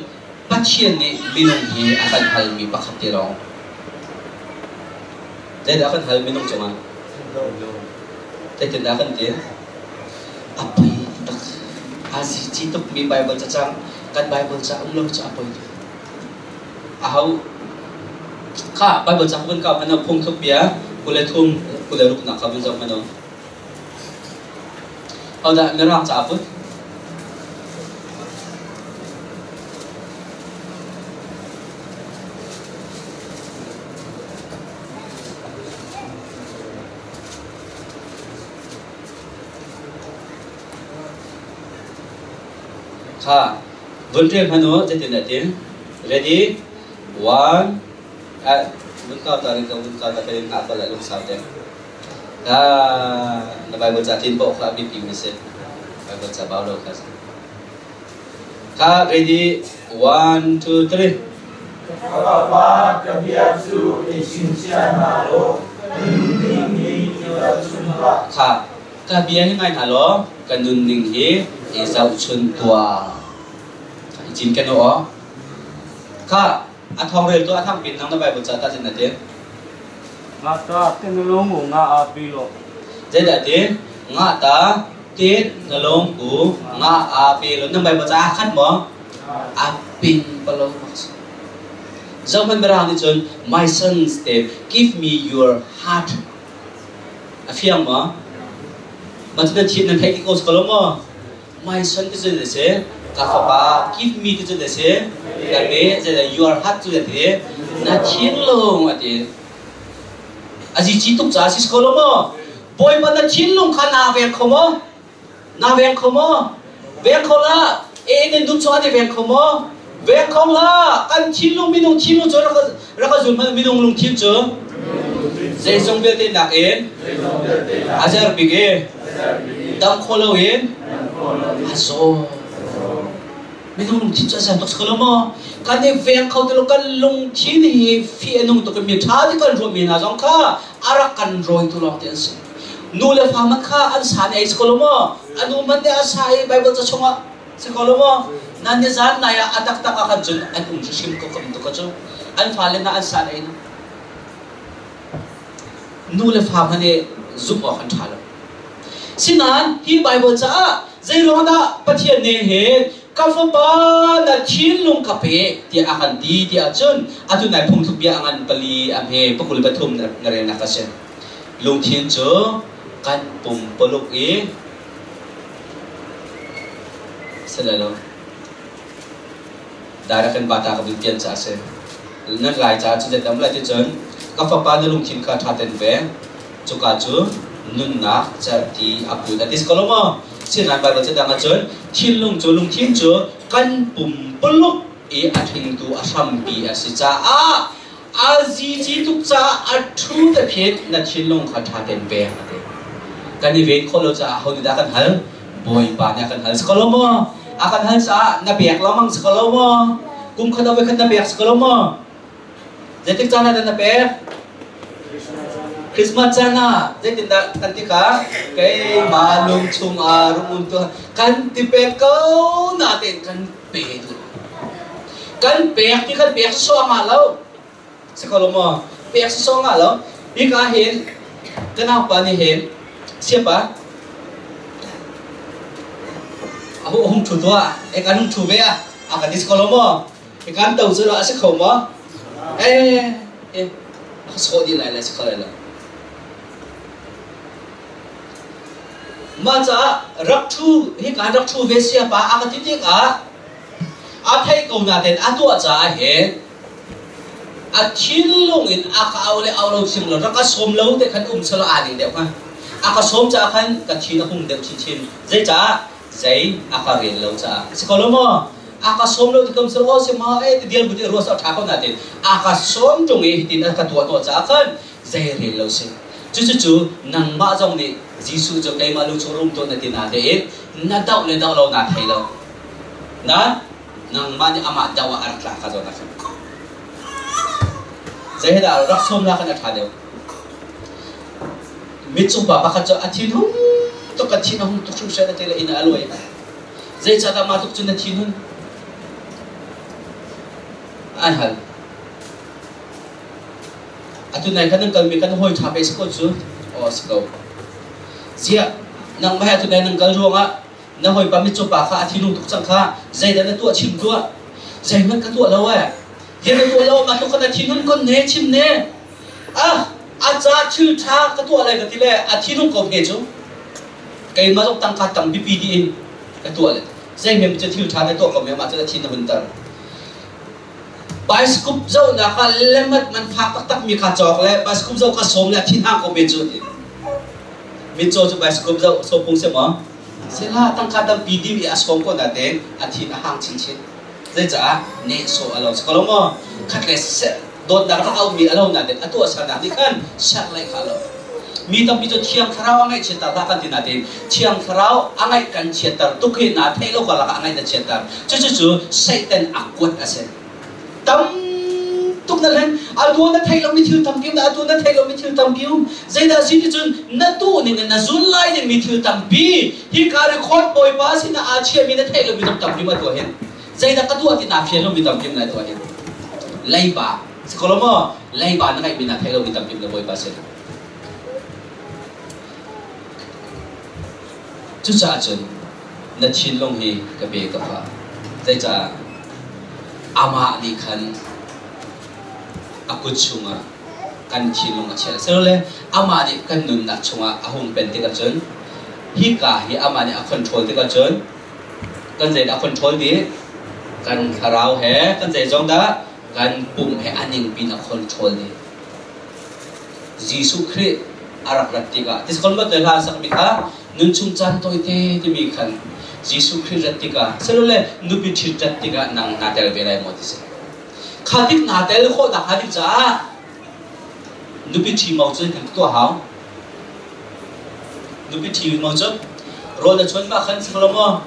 Pathian nih minung hi a kan halmi pakhat te lawng. Zeidah a kan hal minung cungah? Zeitindah a kan ti? A poi tuk. A zici tukmi Baibal cacang kan Baibal ca um lo cu a poi tuk. Aho kha Baibal ca vun kau hmanh phungthluk bia 23 26 nak kha vun zoh hmanh u. Hodah Mirang ca put? Kha vun rel hmanh u zeitin dah tin ready one vun kau ta rin ka vun kau ta ka in hngah ko lai lungsau te ka na Bible ca tin paoh kha a biapi mi si Bible ca bau lo kha si kha ready one two three. Ka pa ka bia cu i chingchiah hna law ka nunning hi i zohchun tuah. Kha ka bia hi ngai hna law ka nunning hi i zohchun tuah. I cinken u aw. Kha a thawng rel tu a thang pin nang na Bible ca ta cin na ti. Nga ta te na lung u nga a pi lo. Zeidah ti? Nga ta te na lung u nga a pi lo. Na Bible ca a khat maw? A pin palo Zohman Mirang nih cun my sons te give me your heart. A fiang maw? Mah cu nan thiam nan theih ti ko ko lo maw? My son ti cun a si ka fapa give me ti cun a si ka pe zeidah your heart cu a ti na thinlung a ti a zici tuk caah si ko lo maw Bawipa na thinlung kha naa veng kho maw naa veng kho maw veng kho la e nan dum chung an i veng kho maw veng kho la kan thinlung minung thinlung cu rak ka zul minung lungthin cu zeizong vialte nakin a zer bik i dam kho loin a zaw. Minung lungthin cu a zer tuk si ko lo maw? Kan i veng kho ti lo kan lungthin hi fih a nung tuk i mi ṭha ti kan ruahmi hna zong kha a rak kan rawitu lawng te an si. Nu le fa hmanh kha an sa nih ei si ko lo maw? A nu hmanh nih a sa i Baibal ca chungah si ko lo maw? Nan ni zan nai ah a taktak ah khan cun an um hrimhrim ko kam tuk cu an fale hna an sa ei na. Nu le fa hmanh i zumh awk an ṭha lo. Sinain hi Baibal caah zeiruangdah Pathian nih hin ka fapa na thinlung ka pe tiah a kan ti tiah cun atu nai phungthluk bia a ngan pali a hme pakul pathum na relnak a si. Lungthin cu kan pumpuluk i si lai lo. Direct in bata ka vun pian ca a si. Nan lai caah cu zeitam lai ti cun Ka fapa na lungthin kha ṭha ten veng. Cuka cu nunnak cerhti a put a ti si ko lo maw? Sinain Baibal cadang ahcun thinlung cu lungthin cu kan pumpuluk i a ṭhingtu a hrampi a si caah a zici tuk caah a ṭhu te phin na thinlung kha ṭha ten veng a ti. Kan i ven khawh lo caah ho nih dah kan hal? Bawipa nih a kan hal si ko lo maw? A kan hal caah na pek lengmang si ko lo maw? Kum khat a voi khat na pek si ko lo maw? Zeitik caan ah dah na pek? Christmas caan ah zeitindah kan ti kha? Keimah lung chungah rung um tuah kan ti pek ko natein kan pe duh. Kan pek ti kan pek sawh ngah lo. Si ko lo maw? Pek sawh ngah lo. Hika hin ka naupa nih hin siapa a hung ṭhu tuah e kan hung ṭhu ve ah a kan ti si ko lo maw? Kan to cu a si kho maw? Eh, eh, a sawh dih lai le si kho lai lo. Mah caah rak ṭhu hi kan rak ṭhu ve sia pa a ka ti tikah a theih ko nain a tuah caah hin a thinlung in a ka au le au lo chim lo rak ka sawm lo te khan um selaw aa ning deuh hnga. A ka sawm caah khan ka thin a hung deuh chinchin. Zeicah? Zei a ka rel lo caah. A si ko lo maw? A ka sawm lo ti kam sel aw si ma e ti dial bu ti ruah sa tha ko na tin a ka sawm tung i hitin a ka tuah hnawh caah khan zei rel lo si. Cucu nangmah zong nih Jesuh cu keimah lu chung rum tuah na ti na tein na doh le doh lo naa thei lo. Na nangmah nih amah doh ah a rak tla ka zawn ah khan. Zei he dah rak sawm la khan a ṭha deuh. Mitcung pa pakhat cu a thin hung tuk a thin a hung tuk hrimhrim a ti le inn ah a lawi. Zeicahdah mah tluk cun na thin hun? An hal. Atu nai khan nan kalmi kan hawi ṭha pe si ko cu. Aw si ko. Ziah nangmah he atu nai nan kal ruangah na hawipa mitcaw pa kha a thinung tuk cang kha zeidah na tuah chim tuah. Zeihmanh ka tuah lo eh. Rian na tuah lo mah tluk khan na thinhun kon ne chim ne. Ah a ca thil ṭha ka tuah lai ka ti le a thinung ko hme cu. Keimah zong tangka tam pipi dih in ka tuah le zeimem cu thil ṭha na tuah ko me mah cu na thin na hunter. Bicycle zohnak ah lemat man fak taktak mi kha cawk le bicycle zoh ka sawm le a thin hang ko me cu ti. Mitcaw cu bicycle zoh sawpung si maw? Sila tangka tampi dih i a sawm ko natein a thin a hang chinchin. Zeicah nehsawh a lo si ko lo maw? Khat le dawtnak rak aumi a lo natein a tuahsernak nih khan serhleih kha a lo. Mi tampi cu Thiang Thlarau a ngaihchiatter hlah kan ti natein Thiang Thlarau a ngaih kan chiatter tuk hi naa theih lo karlak ah a ngaih na chiatter. Cucu Satan a kuat a si. Tam tuk na hlen atu na theih lomi thil tampi um atu na theih lomi thil tampi um zeidah si ti cun na tuh ning in na zul lai dingmi thil tampi hi ka record bawipa sinah aa chiahmi na theih lomi zong tampi ma tuah hin zeidah ka tuah ti naa fian lomi tampi lai tuah hin leiba si ko lo maw leiba na ngeihmi na theih lomi tampi na bawipa sin cucaah cun na thinlung hi ka pe ka fa zeicah amah nih khan a kut chungah kan thinlung a chiah. Silole amah nih kan nunnak chungah a hung pen tikah cun hika hi amah nih a control tikah cun kan zeidah a control dih? Kan thlarau he kan zeizong dah kan pum he a ningpi in a control dih. Jesuh Khrih a rak rat tikah tiskon bat le hla sakmi kha nunchung caan tawite timi khan Jesuh Khrih rat tikah silole nupi ṭhit rat tikah nang naa tel ve lai maw ti si. Kha tik naa tel khawh nakhnga ding caah nupi ṭhi mo cu kan tuah hau. Nupi ṭhi mo cu rawl na chuan mah khan si lo maw?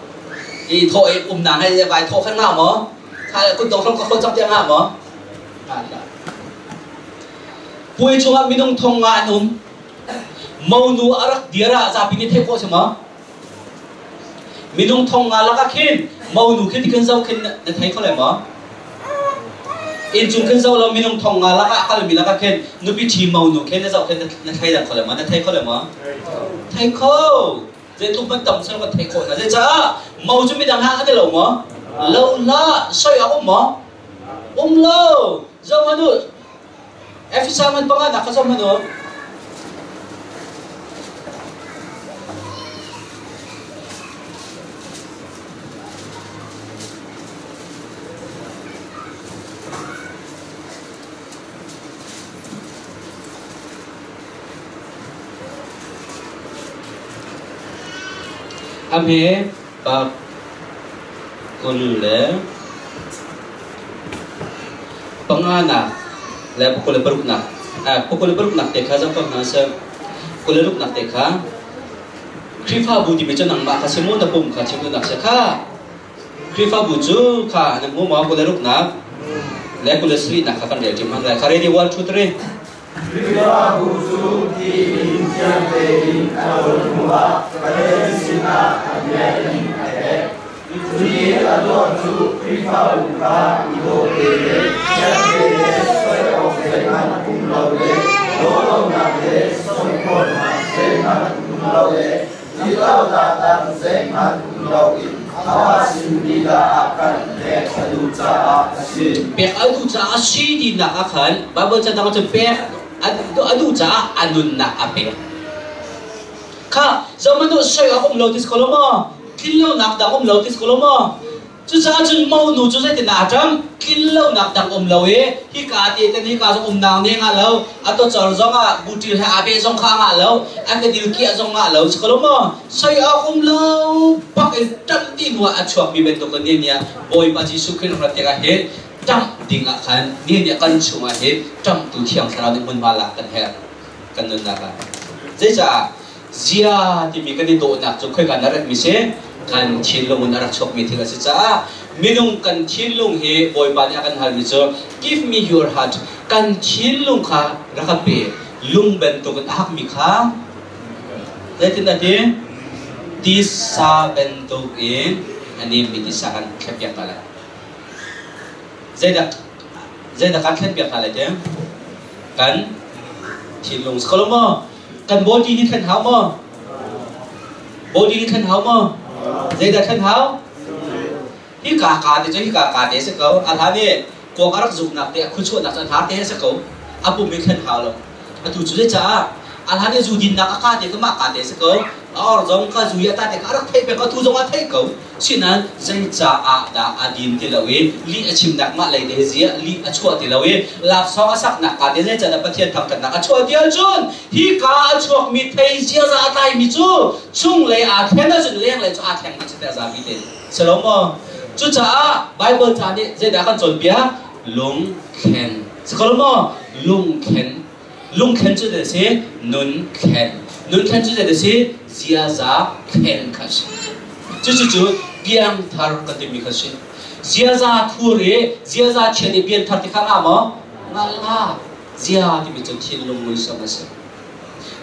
I thawh i umnak ngai vai thawh khan ngah maw? Kha kut dong hram ka khawl cang tiah ngah maw? Ngah hlah. Puai chungah minung thong nga an um. Monu a rak dir ah zapi nih theih khawh si maw? Minung thong nga lakah khin monu khi ti khin zoh khin na thei kho lai maw? Inncung khin zoh law minung thong nga lakah a kalmi lakah khin nupi ṭhi monu khin na zoh khin na thleidan kho lai maw? Na thei kho lai maw? Thei kho. Zeitluk hmanh tam sel kan theih khawh hna. Zeicah mo cu midang ha an i lo maw? Lo hlah. Soi a um maw? Um lo. Zoh hmanh u. Efesa man panga nak kha zoh hmanh u. A hme pa 25 nak le 26 nak 26 nak te kha zoh ko hna seh. 26 nak te kha Khrihfabu timi cu nangmah kha si mu na pum kha chim duhnak si kha. Khrihfabu cu kha na hmu maw 26 nak le 27 nak kha kan rel ṭi hmanh lai. Kha ready 1 2 3. Khrihfabu cu ti in thiang tein a ṭawl hnuah Pathian sinah a bia in a pek. Cu i a tuah cu Khrihfabu kha i dawh te le thiang te le soi awk zeihmanh um lo le dawhlonak le sawngkhawhnak zeihmanh um lo le lihlonak dang zeihmanh um loin amah sin lila ah khan pek a duh caah a si. Pek a duh caah a si tinak ah khan Baibal ca dang cun pek a duh caah a nunnak a pek. Kha zohmanh u soi awk um lo ti si ko lo maw? Tlinlonak dang um lo ti si ko lo maw? Cucaah cun monu cu zeitindah a ṭam? Tlinlonak dang um lo i hika te ten hika zong umnak ne ngah lo, a tawcor zong ah buṭil he aa beh zong kha a ngah lo, a kedil kiah zong ngah lo, si ko lo maw? Soi awk um lo bak in ṭamh ti hnu ah a chuakmi bantuk in nihin ni ah Bawipa Jesuh Khrih rak rat tikah hin ṭamh ding ah khan nihin ni ah kan chungah hin ṭamhtu Thiang Thlarau nih hmunhma lak kan herh kan nunnak ah. Zeicah? Zia timi kan i dawhnak cu khoika na ratmi si? Kan thinlung in a rak chuakmi thil a si caah minung kan thinlung hi Bawipa nih a kan halmi cu give me your heart, kan thinlung kha rak ka pe. Lung bantukin a hakmi kha zeitin a ti? Tisa bantukin a nemmi tisa kan thlenpiak hna lai. Zeidah zeidah kan thlenpiak hna lai ti? Kan thinlung si ko lo maw? Kan body hi thlen hau maw? Body hi thlen hau maw? Zeidah thlen hau? Hi ka ka te cu hi ka ka te si ko. A hlan i kuak a rak zuknak te a khuchuahnak cu a hnar te si ko. A pum hi thlen hau lo. Atu cu zeicah a hlan i zu dinnak a ka te ka mah ka te si ko. A or zong ka zu i a ta te ka a rak theih peng ko. Tu zong a theih ko. Sinain zeicaah dah a din ti lo i lih a chimnak mah lei te ziah lih a chuah ti lo i laksawng a saknak ka te zeicadah Pathian thangṭhatnak a chuah ti ahcun hika a chuakmi thei ziaza a tlaimi cu chunglei aa thlen ahcun lenglei cu aa thleng dih cu zapi te si lo maw? Cucaah Baibal ca nih zeidah kan cawnpiak? Lungthlen si ko lo maw? Lungthlen. Lungthlen cu zei a si? Nunthlen. Nunthlen cu zei a si? Ziaza thlen kha a si. Cucu piangthar kan timi kha a si. Ziaza thur i ziaza chiat i pianthar ti kha ngah maw? Ngah ngah. Zia timi cu thinlung muisam a si.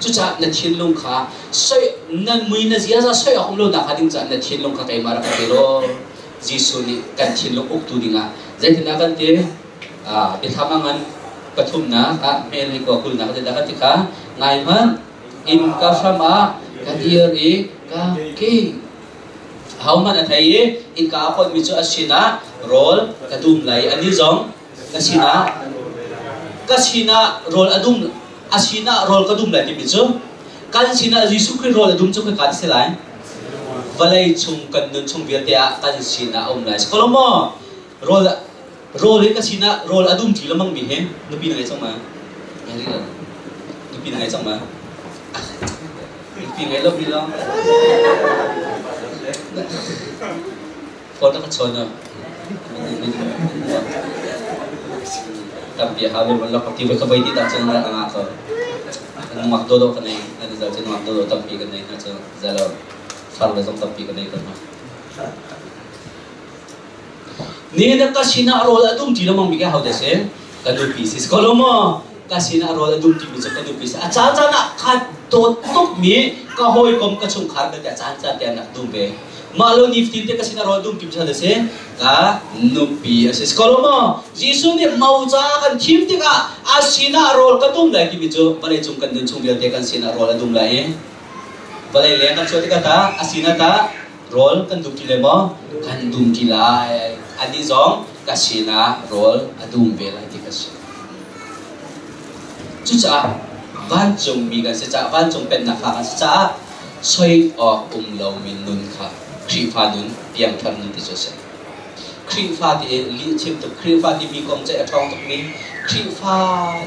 Cucaah na thinlung kha soi na mui na ziaza soi awk um lo nak hnga ding caah na thinlung kha keimah rak ka pe law Jesuh nih kan thinlung uktu dingah zeitindah kan ti? Biathlam a ngan pathumnak ah hmel hi kua kulnak zeidah kan ti kha ngai hmanh innka hram ah ka dir i ka ki ahohmanh a thei i innka a hawnmi cu a sinah rawl ka dum lai ani zong ka sinah ka sinah rawl a dum a sinah rawl ka dum lai timi cu kan sinah Jesuh Khrih rawl a dum cu khoi ka si lai vawlei chung kan nun chung vialte ah kan sinah a um lai si ko lo maw rawl rawl hi ka sinah rawl a dum ṭi lengmang mi hi nupi na ngei cang ma? Ngei rih lo. Nupi na ngei cang ma? Nupi ngei lo mi lo. Phone na ka chawn no. Tampi hau le lok ti ka vai ti ta cun a ngah ko. Nungak do do ka nei. An zal cun nungak do do tampi ka nei na cu zalo. Far le zong tampi ka nei ko. Ni na ka sinah rawl a dum ti lengmang mi ka hodah si? Ka nupi si ko lo maw? Ka sinah rawl a dum timi cu ka nupi si. A caan caan ah kha dawt tuk mi ka hawikom ka chungkhar ka ti a caan caan te ah nak dum ve. Mah lo nifatin te ka sinah rawl dum timi cu hodah si? Ka nupi a si ko lo maw? Jesuh nih mo ca kan thim tikah a sinah rawl ka dum lai timi cu vawlei cung kan nun chung vialte kan sinah rawl a dum lai i vawlei leng kan chuah tikah tah a sinah tah rawl kan dum ti lai maw? Kan dum ti lai. Anih zong ka sinah rawl a dum ve lai ti ka si. Cucaah vancungmi kan si caah, vancung pennak kha kan si caah soi awk um lomi nun kha Khrihfa nun, piangthar nun ti cu a si. Khrihfa ti i lih chim tuk Khrihfa timi kong ceih a ṭhawng tukmi Khrihfa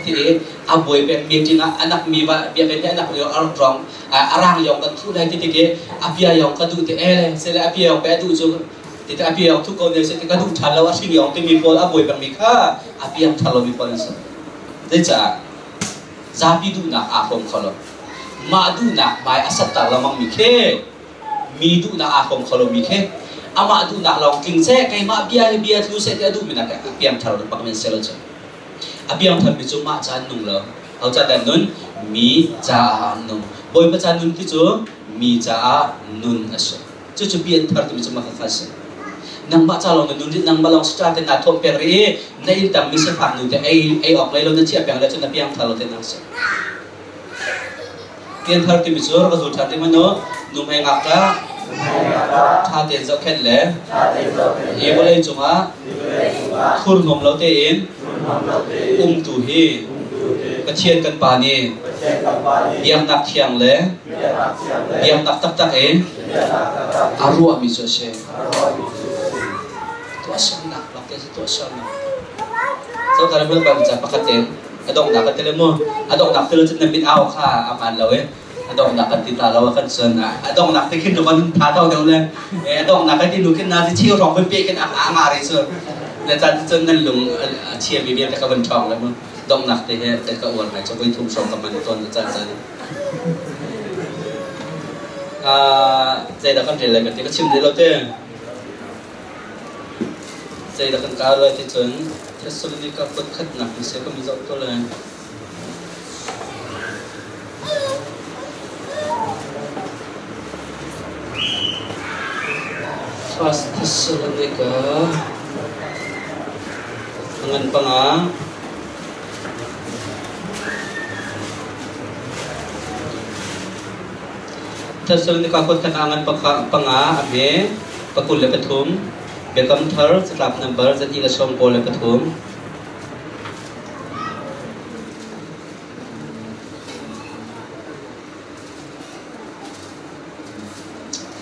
ti i a buai peng meeting ah anak mi va biakinn hi anak lio a rong a rang yong kan thuh lai ti tik i a bia yong ka duh ti ele sele a bia yong pe a duh cu ti a bia yong thuh ko ne se ti ka duh ṭhan lo a hring yong timi pawl a buai pengmi kha a piang ṭha lomi pawl an si. Zeicah zapi duhnak aa hrawm kho lo. Mah duhnak hmai a sattar lengmang mi khi mi duhnak aa hrawm kho lomi khi amah duhnak lawng tling seh keimah bia hi bia thlu seh ti a duhmi nak a piangthar lo bak men se lo cu. A piangthar mi cu mah ca an nung lo. Ho ca dah nun? Mi caah an nung. Bawipa ca nun ti cu mi caah nun a si. Cucu pianthar timi cu mah kha a si. Nangmah ca lawng na nun rih, nangmah lawng si te naa thuam peng rih i na inn tang mi sifak nu te ei ei awk lei lo na chiah peng le cun na piangthar lo te nang si. Pianthar timi cu rak zul ṭhan ti manu nu hmei ngakṭah ṭha tein zohkhenh le hi vawlei cungah thurhnawm lo tein umtu hi Pathian kan Pa nih biaknak thiang le biaknak taktak in a ruahmi cu a si. Tuahsernak bak te si tuahsernak. So kan hmuh kan ca pakhat tein a donghnak kan ti le mu a donghnak ti lo cun na mit au kha a hmaan lo i a donghnak kan ti ta lo kan cun a donghnak te khin kan tha tho deuh le a donghnak kan ti nu khin na ti cheu rong vun pe khin a nga ri cu na chan cun nan lung a chia mi vialte ka vun ṭhawng le mu donghnak te he ka uar ngai cu voi thum hrawng ka man tawn chan chan Zeidah kan rel lai kan ti ka chim rih lo te. Zeidah kan kar lai ti cun Thessalonika kut khatnak ni seh ka mi zoh ko lai. First Thessalonika ngan panga Thessalonika kut khat ah ngan panga a hme, pakul le pathum, Biakam Thar catlap nambar zahnih le sawm kawl le pathum.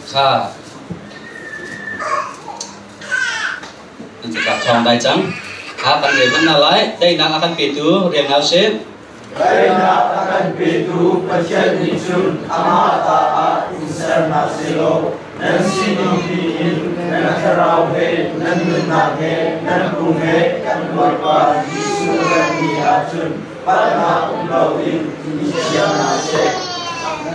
Kha Nan catlap thawng dai cang. Kha kan rel hmanh hna lai. Daihnak a kan petu rian hna usih. Daihnak a kan petu Pathian nih cun amah ta ah in ser hna sehlaw nan sining piin nan thlarau he nan nunnak he nan pum he kan Bawipa Jesuh rat ni ahcun palhnak um loin i thiang hna seh.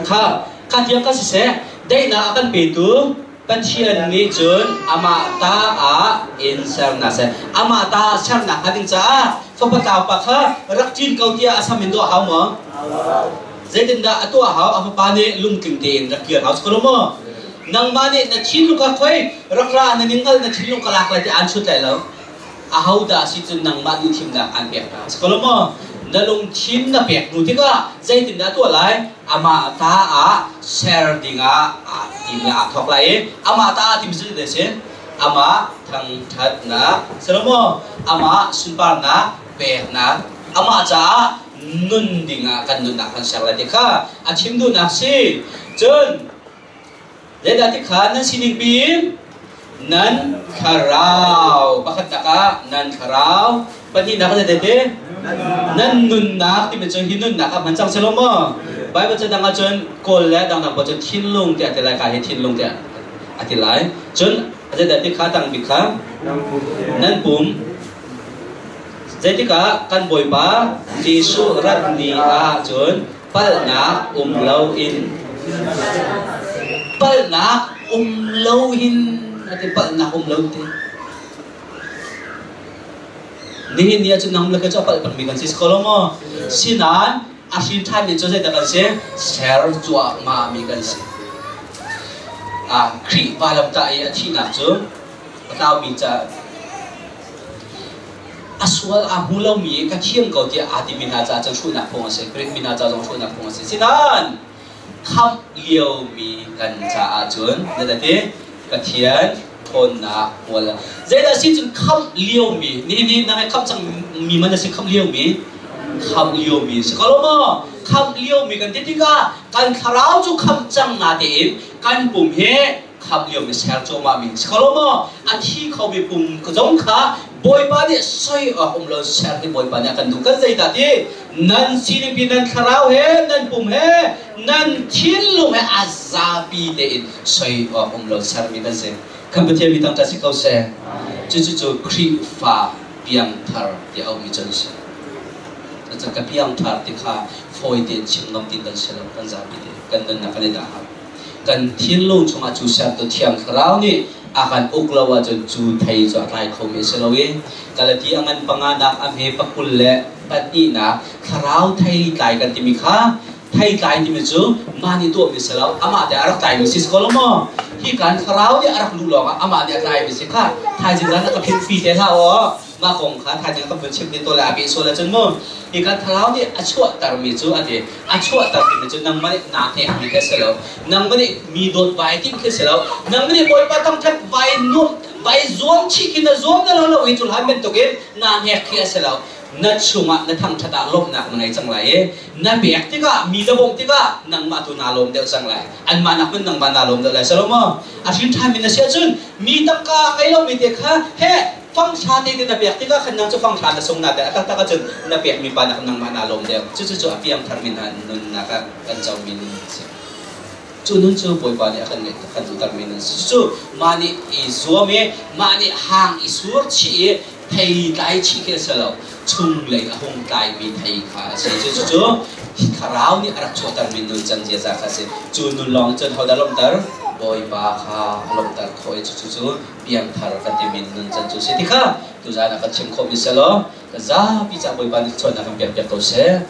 Kha kha tiang ka siseh daihnak a kan petu Pathian nih cun amah ta ah in sernak seh. Amah ta ah sernak hnga ding caah fapa tlaupa kha rak ṭin ko tiah a sam in tuah hau maw? Zeitindah a tuah hau? A fapa nih lungtling tein rak kir hau si ko lo maw? Nangmah nih na thinlung kha khoi rak ra na ningal na thinlung ka lak lai ti aan chut lai lo. Ahodah si cun nangmah duhthimnak aan pek hna si ko lo maw? Na lungthin na pek hnu tikah zeitindah tuah lai? Amah ta ah ser dingah aa tim le aa thawk lai i amah ta ah tim cu zeitin a si? Amah thangṭhatnak si lo maw? Amah sunparnak peknak amah caah nun dingah kan nunnak kan ser lai ti kha a chim duhnak si. Cun Zeidah ti kha nan sining piin nan thlarau pakhatnak ah nan thlarau pahnihnak ah zeidah ti nan nunnak timi cu hi nunnak ah hman cang si lo maw Bible ca dang ah cun kawl le dangdang pawl cu thinlung tiah a ti lai ka hi thinlung tiah a ti lai cun zeidah ti kha tang bik kha nan pum zeitikah kan Bawipa Jesuh rat ni ah cun palhnak um loin palhnak um loin ati palhnak um lo ti nihin ni ahcun nang le ka cu a palh pengmi kan si ko lo maw sinain a hrin ṭhan mi cu zeidah kan si ser cuahmah mi kan si a Khrih vailamtah i a thihnak cu a tlaumi ca A sual aa hmu lomi ka thiam ko tiah aa timi hna caah cun hruhnak phung a si. Greek mi hna ca zong hruhnak phung a si. Sinain khamh liomi kan caah cun na ti Pathian ṭhawnnak hmual zeidah si cun khamh liomi nihin ni nang khamh cang mi man na si khamh liomi khamh liomi si ko lo maw khamh liomi kan ti tikah kan thlarau cu khamh cang na tein kan pum hi. Kham lio mi ser cuahmah mi si ko lo maw? A thi kho mi pum zong kha Bawipa nih soi awk um lo ser hi Bawipa nih a kan duh. Kan zeidah ti? Nan sining pi nan thlarau he, nan pum he, nan thinlung he a zapi tein soi awk um lo sermi kan si. Kan Pathian mi thangṭhat si ko seh. Cucu cu Khrihfa piangthar ti a ummi cu an si. Cucu ka piangthar ti kha fawi tein chim ngam ti kan si lo, kan zapi te kan nunnak kan i dah hau. Kan thinlung chungah cu sertu Thiang Thlarau nih a kan uk lo ahcun cu thei cu a tlai khomi a si lo i Galati a ngan panganak a hme pakul le pahnihnak thlarau thei tlai kan timi kha thei tlai timi cu mah nih tuahmi si lo, amah te a rak tlaimi si ko lo maw? Hi kan thlarau nih a rak luh lawngah amah nih a tlaimi si kha thaizing zan a ka philh pi te hlah aw. Mah kong kha thaizing ka vun chim te to le a peh sual ahcun mu hi kan thlarau nih a chuahtermi cu a ti. A chuahter timi cu nangmah nih naa hnekmi khi a si lo, nangmah nih mi dawt vai tim khi a si lo, nangmah nih Bawipa thangṭhat vai nuam vai zuam chih khi na zuam na lo lo i cu hlan bantukin naa hnek khi a si lo. Na chungah na thangṭhat ah lawmhnak na ngei cang lai i na pek tikah, mi na bawmh tikah nangmah tu naa lawm deuh cang lai, anmah nak hmanh nangmah naa lawm deuh lai. Salomo a hrin ṭhanmi na si ahcun mi tangka ngei lomi te kha he fanghra te te na pek tikah khan nang cu fanghra na sung na te a taktak ahcun na pekmi pa nak nangmah naa lawm deuh. Cucu cu a piangthar mi hna nunnak ah kan comi nun a si. Cu nun cu Bawipa nih a kan ngeih kan duhtermi nun a si. Cucu mah nih i zuam i mah nih hang i sur chih i thei tlai chih khi a si lo, chunglei a hung tlaimi thei kha a si. Cucu cu thlarau nih a rak chuahtermi nun can ziaza kha a si. Cu nun lawng cun hodah lawmhter? Bawipa kha a lawmhter khawh i cucu cu piangthar kan timi nun can cu si ti kha tuzan ah kan chim khawhmi si law, zapi ca Bawipa nih chawnnak kan pek piak ko seh.